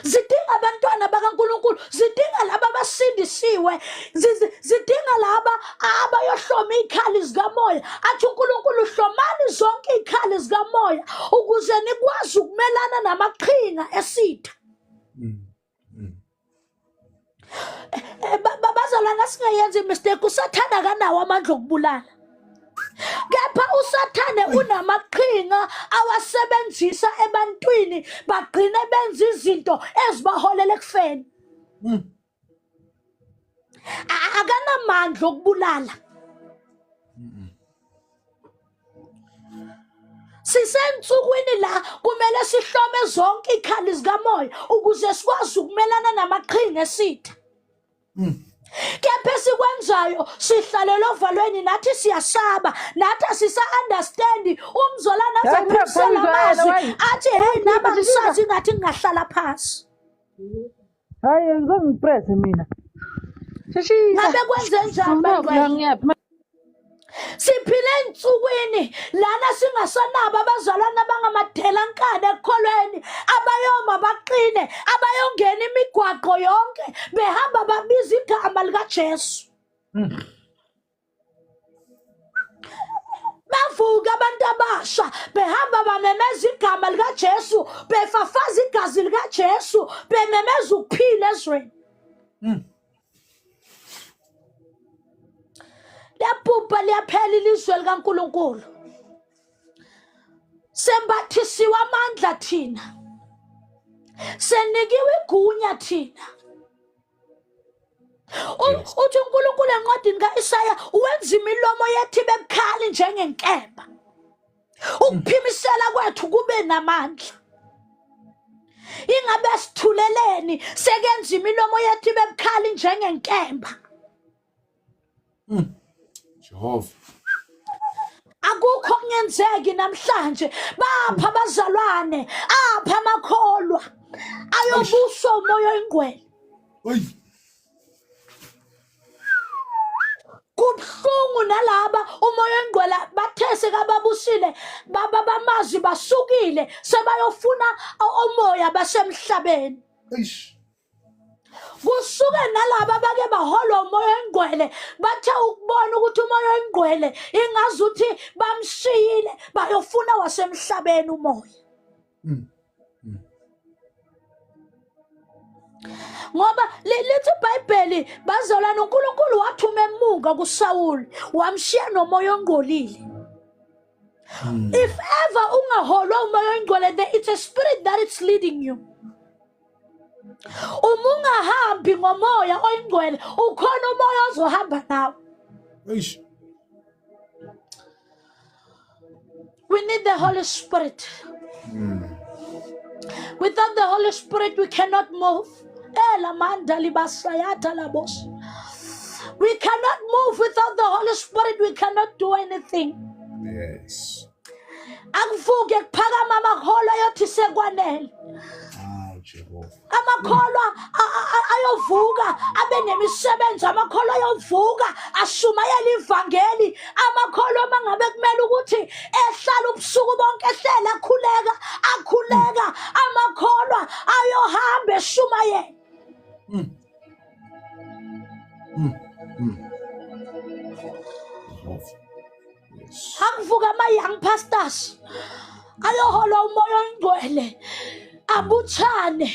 zidinga abantwana bakaNkulunkulu, zidinga laba abasindisiwe, zidinga laba abayohloma izikhali zikamoya. Athi uNkulunkulu hlomani zonke izikhali zikamoya ukuze nikwazi ukumelana namaqhinga esitha. Eh, bazalwane asingayenzi imistake usathane akanawo amandla okubulala kepha usathane unamaqhinga awasebenzisa ebantwini bagcine benza izinto ezibaholela ekufeni Akanamandla okubulala sisensukwini la kumele sihlome zonke ikhali zikamoya ukuze sikwazi ukumelana namaqhinga esitha Kepha esikwenzayo sihlalela ovalweni nathi siyasaba nathi asisa understand umzolana aze aphimisele amazwi athi hey nami angisazi ngathi ngingahlala phansi Hayi ngizongipresse mina. Sheshisa. Ngabe kwenze njani bangcwele? Siphile ensukwini lana singasanabo abazalwane abangamadelankane ekukholweni abayoma baqine abayongena imigwaqo yonke behamba babiza igama likaJesu. Bavuka abantu abasha behamba bamemeza igama likaJesu befafaza igazi likaJesu bememeza ukuphila ezweni. Liyabhubha liyaphela ilizwe likaNkulunkulu. Sembathisiwe amandla thina. Senikiwe igunya thina. Uthi uNkulunkulu encwadini kaIsaya wenza imilomo yethu ibe bukhali njengenkemba. Ukuphimisela kwethu kube namandla. Ingabe sithuleleni sekenza imilomo yethu ibe bukhali njengenkemba. Jehova. Akukho kungenzeki namhlanje bapha abazalwane apha amakholwa ayobuswa umoya oyingcwele. Oy. Kubuhlungu nalaba umoya oyingcwele bathe sekababusile baba bamazwi basukile sebayofuna omoya basemhlabeni. Eish. Kusuke nalaba abake baholwa umoya oyingcwele bathe ukubona ukuthi umoya oyingcwele ingazuthi bamshiyile bayofuna wasemhlabeni umoya. Ngoba lithi iBhayibheli bazalwane uNkulunkulu wathuma emuka kuSawuli wamshiya nomoya ongcolile. If ever ungaholwa umoya oyingcwele there it's a spirit that it's leading you. Uma ungahambi ngomoya oyingcwele ukhona umoya ozohamba nawe. Eish. We need the Holy Spirit. Without the Holy Spirit, we cannot move. Elamanda libasayata labos. We cannot move without the Holy Spirit. We cannot do anything. Yes. Akuvuke kuphakama amakholwa ayothi sekwanele. Ah, Jehova. Amakholwa ayovuka abe nemisebenzi, amakholwa ayovuka ashumayele ivangeli, amakholwa mangabe kumele ukuthi ehlala ubusuku bonke ehlele akhuleka, akhuleka, amakholwa ayohamba eshumayela. Jehova. Yes. Akuvuka ama-young pastors ayoholwa umoya oyingcwele abuthane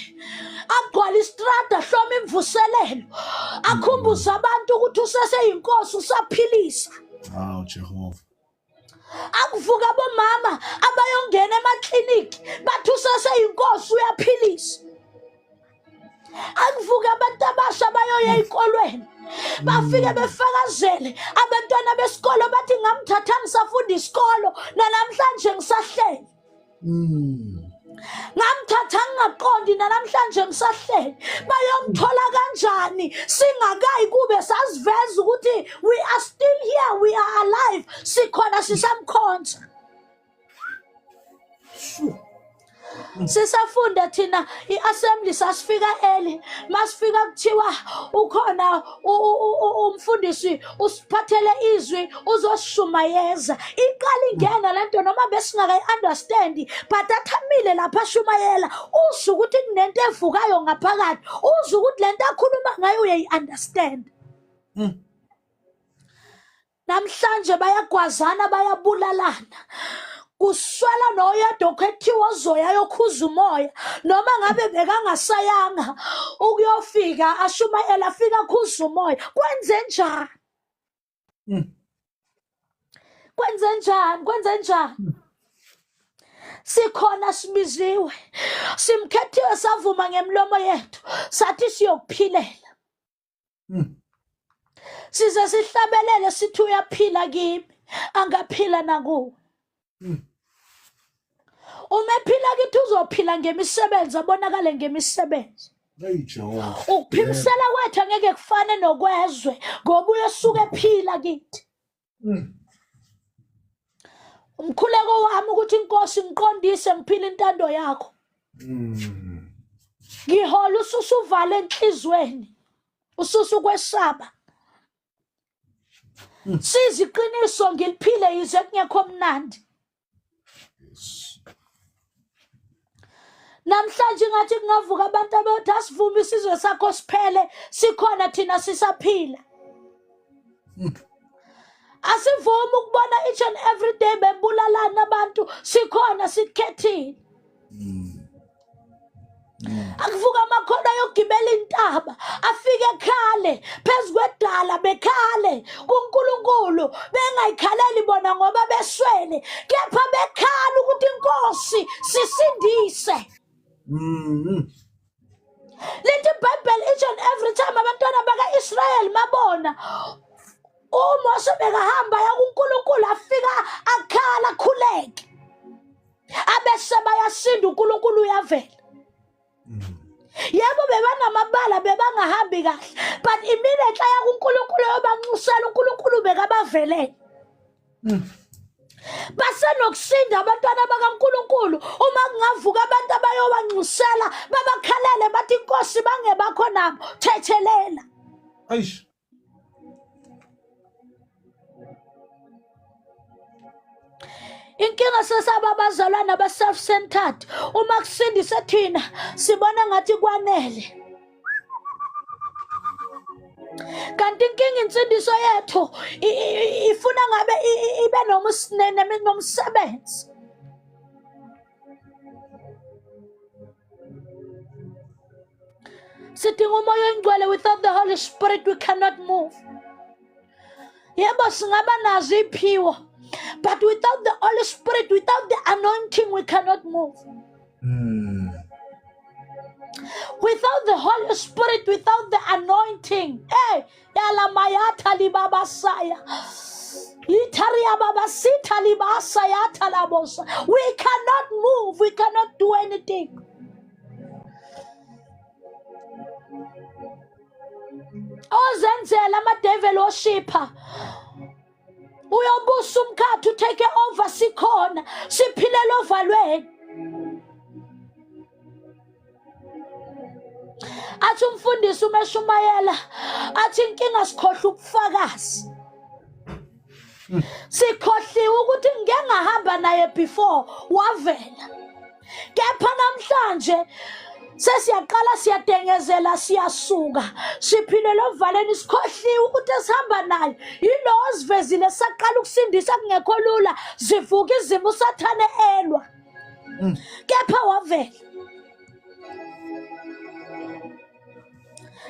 agcwale istrada ahlome imvuselelo akhumbuze abantu ukuthi useseyinkosi usaphilisa. Hawu Jehova. Akuvuka abomama abayongena emakliniki bathi useseyinkosi uyaphilisa. Akuvuka abantu abasha bayoya ey'kolweni bafike befakazele abantwana besikolo bathi ngamthatha ngisafunda isikolo nanamhlanje ngisahleli. Ngamthatha ngingaqondi nanamhlanje ngisahleli. Bayomthola kanjani singakayi kube sasiveza ukuthi we are still here, we are alive, sikhona sisamkhonza. Sisafunda thina i-assembly sasifika early masifika kuthiwa ukhona umfundisi usiphathele izwi uzoshumayeza iqala ingena lento noma besingakayi-understand but athamile lapha ashumayela uzwe ukuthi kunento evukayo ngaphakathi uzwe ukuthi lento akhuluma ngayo uyayi-understand. Namhlanje bayagwazana bayabulalana. Kuswela noyedwa okhethiwe ozoya yokhuza umoya noma ngabe bekangasayanga ukuyofika ashumayela afika akhuza umoya. Kwenze njani? Kwenze njani? Kwenze njani? Sikhona, sibiziwe, simkhethiwe, savuma ngemilomo yethu sathi siyokuphilela. Size sihlabelele sithi uyaphila kimi, angaphila nakuwe. Uma ephila kithi uzophila ngemisebenzi, abonakale ngemisebenzi. Hey Jehova. Ukuphimisela kwethu angeke kufane nokwezwe ngoba uyesuke ephila kithi. Umkhuleko wami ukuthi inkosi ngiqondise ngiphile intando yakho. Ngihola ususa uvale enhlizweni. Ususa ukwesaba. Siza iqiniso ngiliphile yize kungekho mnandi. Namhlanje ngathi kungavuka abantu abayothi asivume isizwe sakho siphele sikhona thina sisaphila. Asivumi ukubona each and every day bebulalana abantu sikhona sikhethile. Akuvuka amakholwa ayogibela intaba afike ekhale phezu kwedala bekhale kuNkulunkulu bengayikhaleli bona ngoba beswele kepha bekhala ukuthi inkosi sisindise. Lithi iBhayibheli each and every time abantwana baka-Israyeli mabona uMose bekahamba ya kuNkulunkulu afika akhala akhuleke abese bayasinda uNkulunkulu uyavela. Yebo bebanamabala bebangahambi kahle but immediately aya kuNkulunkulu yobanxusela uNkulunkulu bekabavelele. Basenokusinda abantwana bakaNkulunkulu uma kungavuka abantu abayobanxusela babakhalele bathi inkosi bangebakho nabo thethelela. Eish. Inkinga sesaba abazalwane aba self-centered uma kusindise thina sibona ngathi kwanele. Kanti inkinga insindiso yethu ifuna ngabe ibe nomsebenzi. Sidinga umoya oyingcwele. Without the Holy Spirit we cannot move. Yebo singaba nazo iphiwo but without the Holy Spirit, without the anointing we cannot move. Without the Holy Spirit, without the anointing, hey, yalamayatha libabasaya. Itaria baba sita libasa yatha labosa. We cannot move, we cannot do anything. Ozenzela ama-devil worshipper uyobusa umkhathi utake over sikhona siphilele ovalweni. Athi umfundisi uma eshumayela athi inkinga sikhohlwa ubufakazi. Sikhohliwe ukuthi ngike ngahamba naye before wavela. Kepha namhlanje sesiyaqala siyadengezela siyasuka siphilele ovaleni sikhohliwe ukuthi esihamba naye yilo osivezile saqala ukusindisa kungekho lula zivuka izimo usathane elwa. Kepha wavela.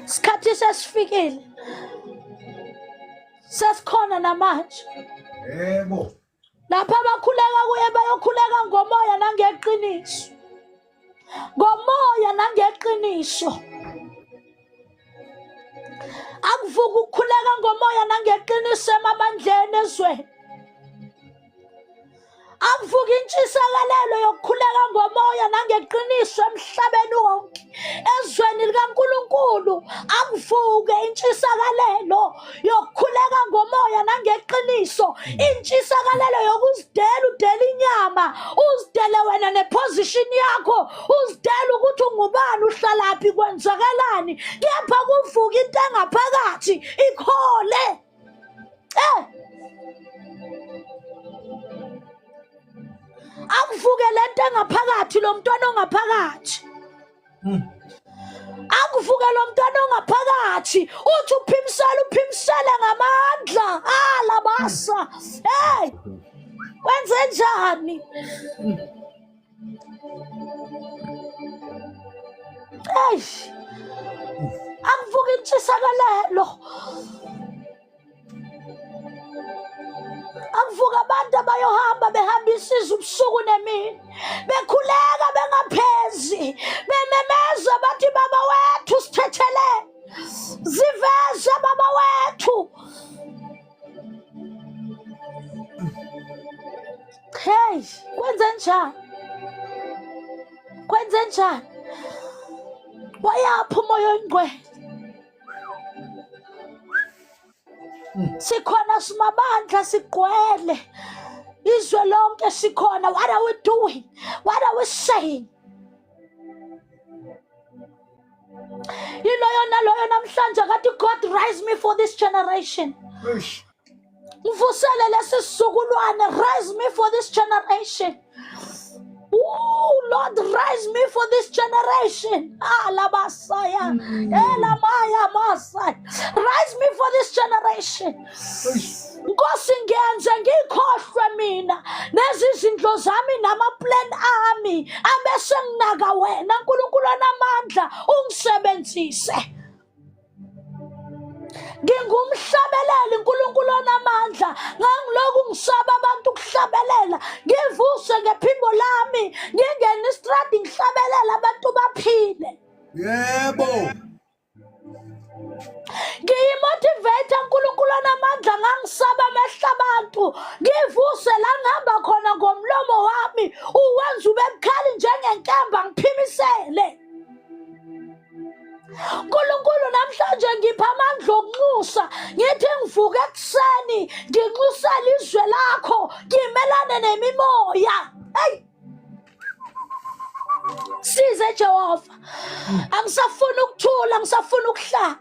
Sikhathi sesifikile. Sesikhona namanje. Yebo. Lapha abakhuleka kuye bayokhuleka ngomoya nangeqiniso. Ngomoya nangeqiniso. Akuvuka ukukhuleka ngomoya nangeqiniso emabandleni ezweni. Akuvuka intshisakalelo yokukhuleka ngomoya nangeqiniso emhlabeni wonke. Ezweni likaNkulunkulu akuvuke intshisakalelo yokukhuleka ngomoya nangeqiniso, intshisakalelo yokuzidela udela inyama, uzidele wena neposition yakho, uzidele ukuthi ungubani, uhlalaphi, kwenzakalani, kepha kuvuke into engaphakathi ikhole. Akuvuke lento engaphakathi, lo mntwana ongaphakathi. Akuvuke lo mntwana ongaphakathi uthi uphimsele uphimsele ngamandla alabasa. Hey! Kwenze njani? Eish, akuvuka intshisakalelo, akuvuka abantu abayohamba behambisa izwe ubusuku nemini, bekhuleka bengaphezi, bememeza bathi baba wethu sithethele, ziveze baba wethu. Hey, kwenze njani? Kwenze njani? Wayaphi umoya oyingcwele? Sikhona simabandla sigcwele izwe lonke sikhona. What are we doing? What are we saying? Yiloyo naloyo namhlanje akathi God rise me for this generation. Eish. Ngivusele lesi sizukulwane, rise me for this generation. Ooh, Lord, rise me for this generation. Ah, la Masaya. Eh, la Maya Masaya. Rise me for this generation. Eish. Nkosi ngenze ngikhohlwe mina nezizindlo zami namaplan ami abese nginaka wena Nkulunkulu onamandla ungisebenzise. Ngingumhlabeleli uNkulunkulu onamandla, ngangilokhu ngisaba abantu ukuhlabelela, ngivuse ngephimbo lami, ngingene istradi ngihlabelela abantu baphile. Yebo. Ngiyimotivate uNkulunkulu onamandla, ngangisaba amehlo abantu, ngivuse la ngihamba khona ngomlomo wami, uwenza ube bukhali njengenkemba ngiphimisele. Nkulunkulu namhlanje ngipha amandla okunxusa, ngithi ngivuke ekuseni nginxusele izwe lakho, ngimelane nemimoya. Hey, size Jehova, angisafuni ukuthula, angisafuni ukuhlala.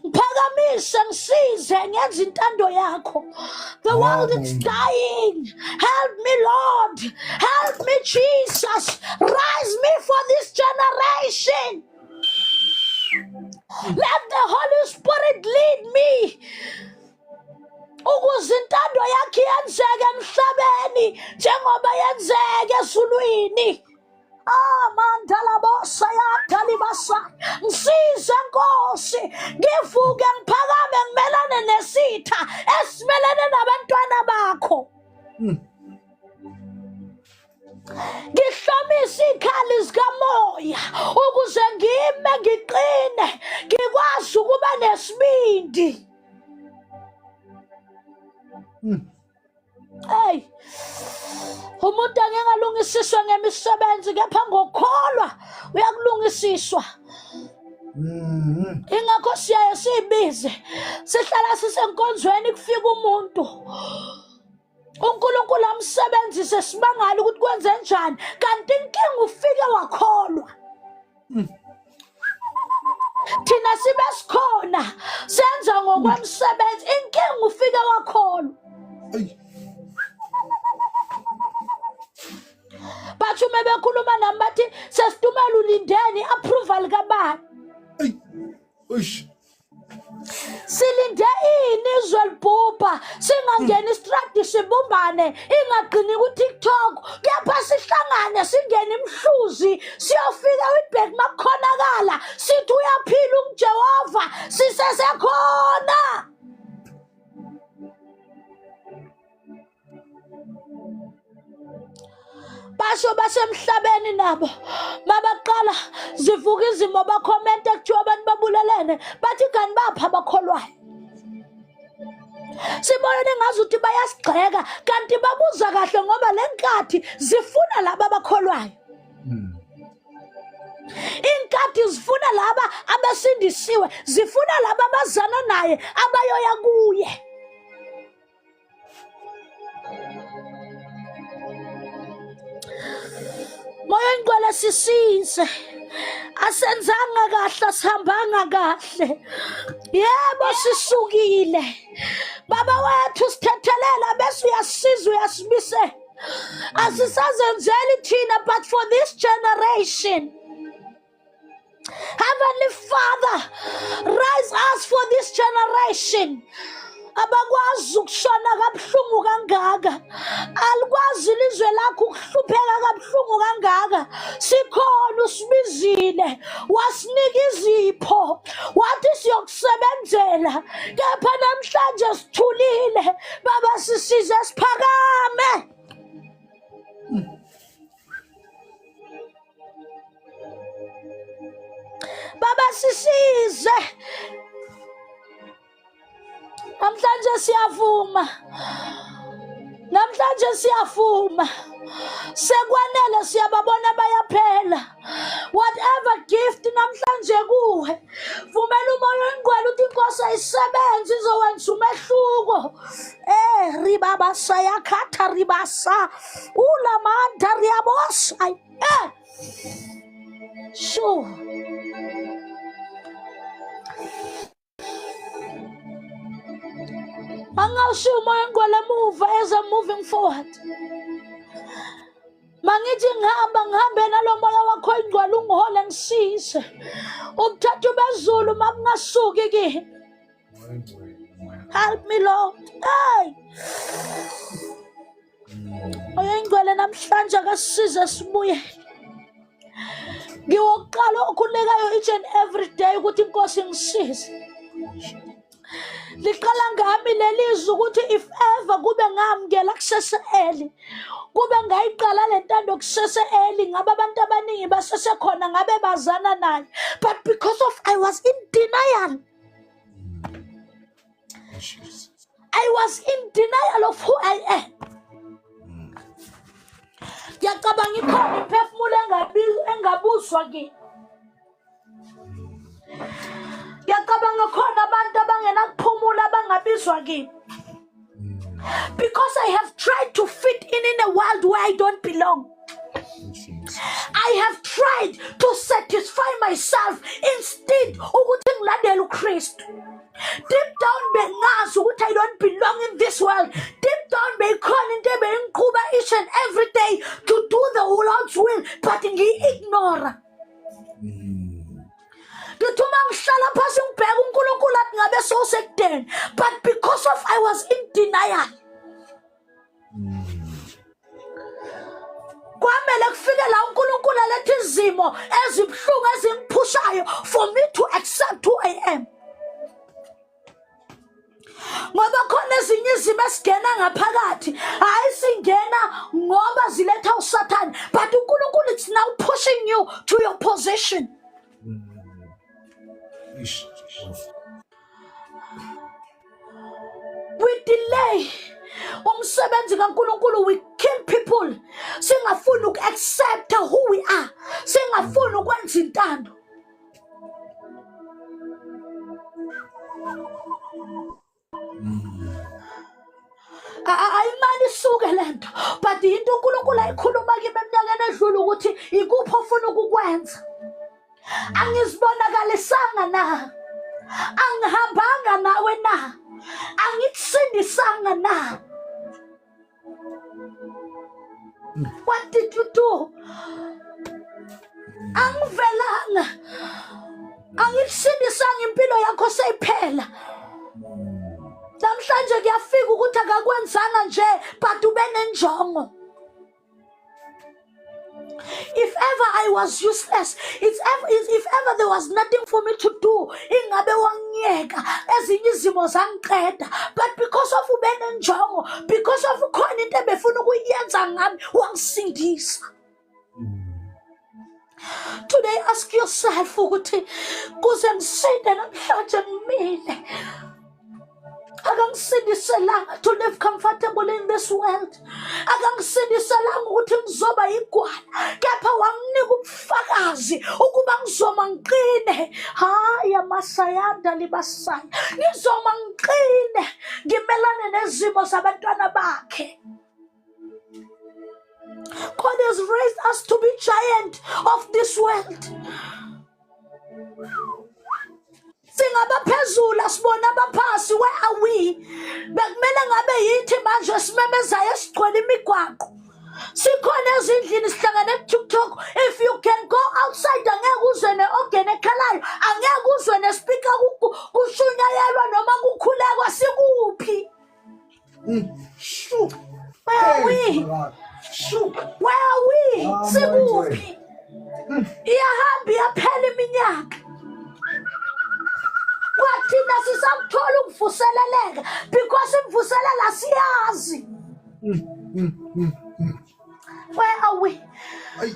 Ngiphakamise, ngisize ngenze intando yakho. The world is dying. Help me Lord, help me Jesus, rise me for this generation. Let the Holy Spirit lead me ukuze intando yakhe yenzeke emhlabeni njengoba yenzeke ezulwini. Amandla bosa yadalibasa, ngisize Nkosi, ngivuke ngiphakame ngimelane nesitha esimelene nabantwana bakho. Ngihlomise izikhali zikamoya ukuze ngime ngiqine, ngikwazi ukuba nesibindi. Hey, umuntu angeke alungisiswe ngemisebenzi kepha ngokukholwa uyakulungisiswa. Ingakho siyaye siyibize, sihlala sisenkonzweni kufika umuntu uNkulunkulu amsebenzise sibangale ukuthi kwenze njani, kanti inkinga ufike wakholwa. Thina sibe sikhona senza ngokwemsebenzi, inkinga ufike wakholwa. Bathi uma bekhuluma nami bathi sesitumela ulindeni i-approval kabani? Silinde ini izwe libhubha, singangeni istradi sibumbane, ingagcini ku-TikTok, kepha sihlangane singene imhluzi, siyofika Witbank makukhonakala, sithi uyaphila uJehova, sisesekhona. Basho basemhlabeni nabo mabaqala zivuka izimo bakhomente kuthiwa abantu babulelene, bathi kanti bapha abakholwayo. Sibona engazuthi bayasigxeka kanti babuza kahle ngoba le nkathi zifuna laba abakholwayo. Inkathi zifuna laba abasindisiwe, zifuna laba abazana naye abayoya kuye. Moya oyingcwele sisize, asenzanga kahle, asihambanga kahle, yebo sisukile baba wethu, sithethelela bese uyasisiza uyasibisela. Asisazenzeli thina, but for this generation. Heavenly Father, rise us for this generation. Abakwazi ukushona kabuhlungu kangaka, alikwazi ilizwe lakho ukuhlupheka kabuhlungu kangaka. Sikhona, usibizile, wasinika izipho, wathi siyokusebenzela, kepha namhlanje sithulile. Baba, sisize siphakame. Baba, sisize namhlanje, siyavuma namhlanje, siyavuma, sekwanele, siyababona bayaphela. Whatever gift namhlanje kuwe, vumela uMoya oyiNgcwele ukuthi inkosi ayisebenze, izowenza umehluko. Eh, ribabasa yakhatha ribasa ulamanda riyabosa. Eh, sure. Mangawushiya uMoya oNgcwele emuva as I'm moving forward. Mangithi ngihamba, ngihambe nalo moya wakho oyingcwele, ungihole, ngisize. Ubuthathu bezulu mabungasuki kimi. Help me, Lord. Hey. Moya oyingcwele namhlanje akasisize sibuye. Ngiwokuqala okhulekayo each and every day ukuthi inkosi ngisize. Liqala ngami lelizwi ukuthi if ever kube ngamukela kusese early, kube ngayiqala le ntando kusese early, ngabe abantu abaningi basesekhona, ngabe bazana naye. But because of I was in denial, I was in denial of who I am. Ngiyacabanga ikhona imphefumulo engabuzwa kimi. Ngiyacabanga khona abantu abangenakuphumula abangabizwa kimi. Because I have tried to fit in a world where I don't belong. I have tried to satisfy myself instead ukuthi ngilandele uKristu. Deep down bengazi ukuthi I don't belong in this world. Deep down beyikhona into ebeyingiqhuba each and every day to do the Lord's will, but ngiyi-ignore. Ngithi uma ngihlala phansi ngibheka uNkulunkulu athi ngabe sowusekudeni, but because of I was in denial. Kwamele kufike la uNkulunkulu alethe izimo ezibuhlungu ezingiphushayo for me to accept who I am. Ngoba khona ezinye izimo esingena ngaphakathi, hayi singena ngoba ziletha uSathane, but uNkulunkulu it's now pushing you to your position. We delay umsebenzi kaNkulunkulu, we kill people, singafuni uku-accepta who we are, singafuni ukwenza intando. Ayimane isuke lento, but into uNkulunkulu ayikhuluma kimi eminyakeni edlule ukuthi ikuphi ofuna ukukwenza. Angizibonakalisanga na? Angihambanga nawe na? Angikusindisanga na? What did you do? Angivelanga, angikusindisanga, impilo yakho seyiphela. Namhlanje kuyafika ukuthi akakwenzanga nje, but ube nenjongo. If ever I was useless, if ever there was nothing for me to do, ingabe wangiyeka, ezinye izimo zangiqeda. But because of ube nenjongo, because of khona into ebefuna ukuyenza ngami, wangisindisa. Today ask yourself ukuthi kuze ngisinde namhlanje ngimile, akangisindiselanga to live comfortable in this world, akangisindiselanga ukuthi ngizoba yigwala, kepha wanginika ubufakazi ukuba ngizoma ngiqine. Haya masayanda libasaya, ngizoma ngiqine, ngimelane nezimo zabantwana bakhe. God has raised us to be giant of this world. Singabaphezulu, asibona abaphasi. Where are we? Bekumele ngabe yithi manje simemezayo, esigcwele imigwaqo, sikhona ezindlini, sihlangane ku-TikTok. If you can go outside, angeke uzwe ne-organ ekhalayo, angeke uzwe nespeaker kushunyayelwa noma kukhulekwa. Sikuphi? Shu. Where are we? Shu. Where are we? Ah, Sikuphi? Iyahamba iyaphela iminyaka. Kwathina sisakuthola ukuvuseleleka because imvuselela siyazi. Where are we? Ay.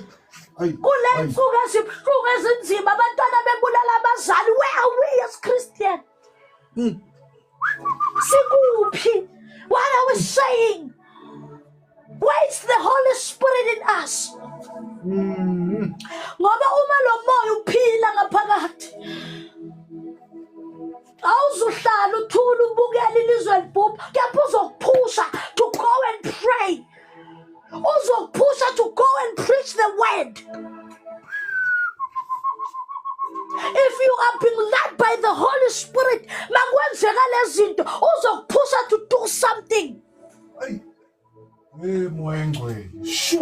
Ay. Kule nsuku ezibuhlungu ezinzima abantwana bebulala abazali. Where are we as Christian? Sikuphi? What are we saying? Where is the Holy Spirit in us? Ngoba uma lo moya uphila ngaphakathi awuzuhlala uthula ubukela ilizwe libhubha kepha uzokuphusha to go and pray uzokuphusha to go and preach the word if you are being led by the Holy Spirit makwenzeka lezi zinto uzokuphusha to do something Ay. Hey moya engcwele. Shu.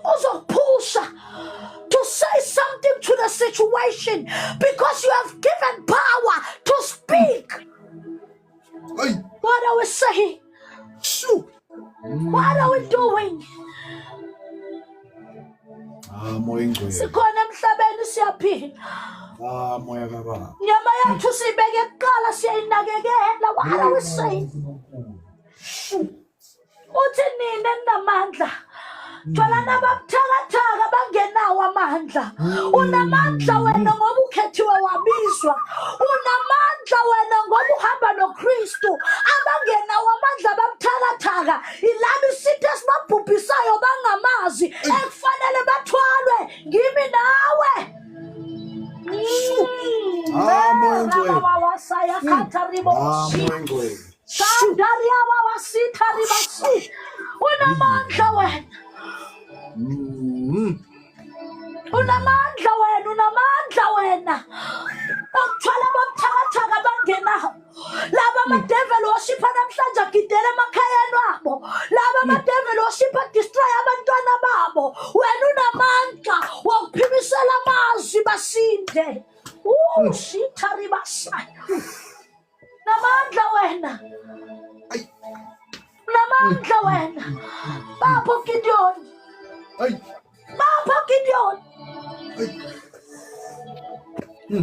Uzokuphusha to say something to the situation because you have given power to speak. Ay. What are we saying? Shu. What are we doing? Ah moya engcwele. Sikhona emhlabeni siyaphila. Ah moya kababa. Nyama yethu siyibeke kuqala siyayinakekela. What are we saying? Uthi nina ninamandla. Thwalana ababuthakathaka bangenawo amandla. Unamandla wena ngoba ukhethiwe wabizwa. Unamandla wena ngoba uhamba noKristu. Abangenawo amandla ababuthakathaka ilabo isitha esibabhubhisayo bangamazi ekufanele bathwalwe ngimi nawe. Ah, moya ongcwele. Ah, Mm. moya ongcwele. Sandariawawasitharibasi. Unamandla wena. Unamandla wena, unamandla wena. Okuthwala ababuthakathaka bangenawo. Laba amadevil worshipper namhlanje agidela emakhayeni wabo. Laba amadevil worshipper destroy abantwana babo. Wena unamandla wokuphimisela amazwi basinde. Shitharibasaya. Namandla wena. Ay. Unamandla wena. Bapho Gideon. Ay. Bapho Gideon. Ay.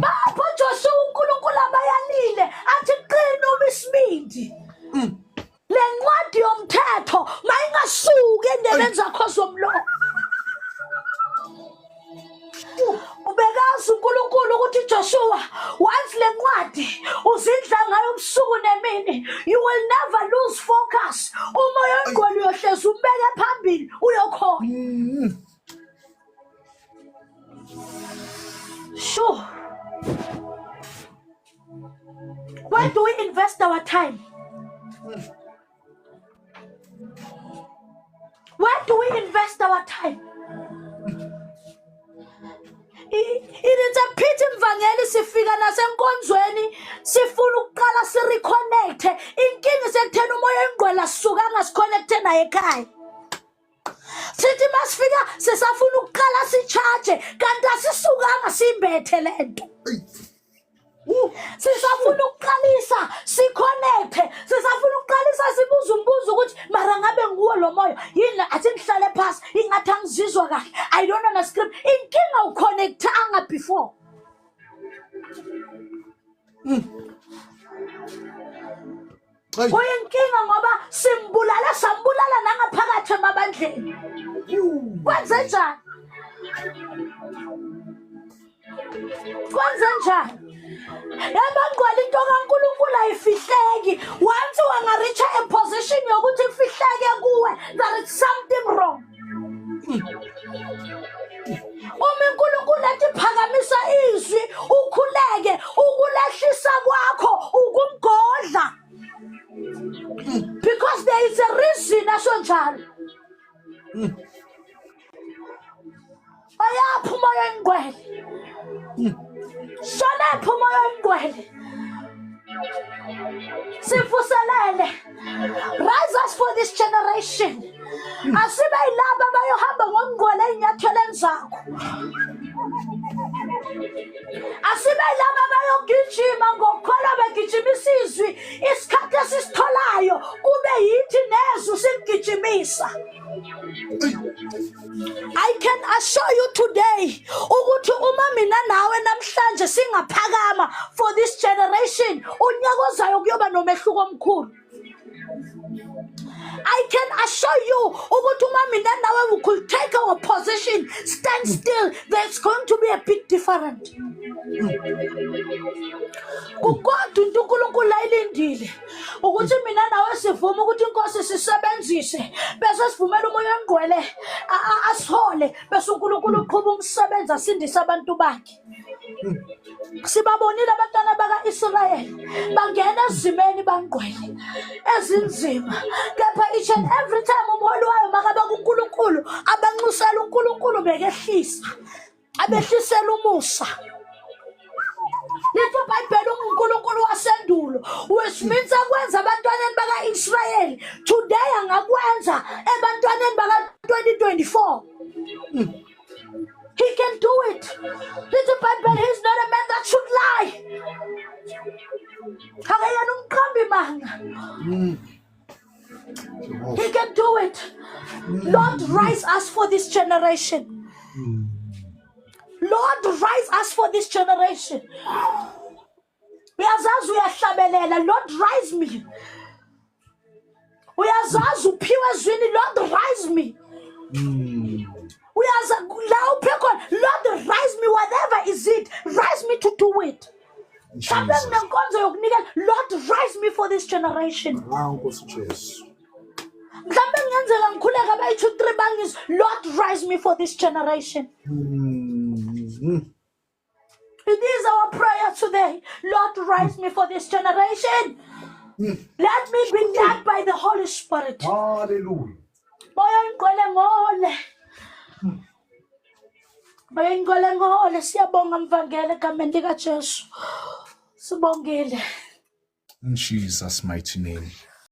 Bapho Joshua uNkulunkulu abayalile athi qina uma isibindi. Le ncwadi yomthetho mayingasuki endebeni zakho zomlomo. Ubekazi uNkulunkulu ukuthi Joshua once le ncwadi uzindla ngayo ubusuku nemini you will never lose focus. Umoya oyingcwele uyohlezi umbeke phambili uyokhona. Sure. Where do we invest our time? Where do we invest our time? It is a pity mvangeli sifika nasenkonzweni sifuna ukuqala sireconnecte. Inkinga isekutheni umoya oyingcwele asisukanga siconnecte naye ekhaya. Sithi masifika sisafuna ukuqala si-charge kanti asisukanga simbethe lento. Sisafuna ukuqalisa siconnecte, sisafuna ukuqalisa sibuze umbuzo ukuthi mara ngabe nguwo lo moya yini athi ngihlale phasi ingathi angizizwa kahle I don't understand. Inkinga uconnectanga before. Kuyinkinga ngoba simbulala sambulala nangaphakathi emabandleni. Kwenze njani? Kwenze njani? Yabangcwele into kaNkulunkulu ayifihleki. Once wangareacha a position yokuthi ifihleke kuwe, there is something wrong. Uma uNkulunkulu ethi phakamisa izwi ukhuleke, ukulehlisa kwakho ukumgodla. Because there is a reason asho njalo. Bayaphi umoya oyingcwele? Shonephi umoya oyingcwele? Sivuselele. Rise us for this generation. Asibe yilaba abayohamba ngokungcwele ey'nyathelweni zakho. Asibe yilaba abayogijima ngokukholwa begijimisa izwi. Isikhathi esisitholayo kube uyehlisa. I can assure you today ukuthi uma mina nawe namhlanje singaphakama for this generation, unyaka ozayo kuyoba nomehluko omkhulu. I can assure you ukuthi uma mina nawe we could take our position, stand still, there's going to be a big difference. Kukodwa into uNkulunkulu ayilindile ukuthi mina nawe sivume ukuthi inkosi sisebenzise, bese sivumela umoya ongcwele asihole, bese uNkulunkulu uqhuba umsebenzi asindise abantu bakhe. Sibabonile abantwana baka-Israyeli bangena ezimeni bangqwele ezinzima, kepha each and every time umholi wayo makaba kuNkulunkulu, abanxusela uNkulunkulu bekehlisa, abehlisela umusa. Lithi iBhayibheli unguNkulunkulu wasendulo, which means akwenza abantwaneni baka-Israyeli today angakwenza ebantwaneni baka-2024. He can do it. Lithi iBhayibheli, he's not a man that should lie. Akayena umqambi manga. He can do it. Lord, rise us for this generation. Lord, rise us for this generation. Uyazazi uyahlabelela, Lord, rise me. Uyazazi uphiwe ezwini, Lord, rise me. Uyaza la uphe khona, Lord, rise me, whatever is it, rise me to do it. Mhlawumbe Jesus. nginenkonzo yokunikela, Lord, rise me for this generation. Ah, Nkosi Jesu. Mhlawumbe kungenzeka ngikhuleka abayi-2 3 bangizwe, Lord, rise me for this generation. It is our prayer today. Lord, rise me for this generation. Let me be led by the Holy Spirit. Hallelujah. Moya oyingcwele ngole. Moya oyingcwele ngole. Siyabonga mvangeli egameni likaJesu. Sibongile. In Jesus' mighty name.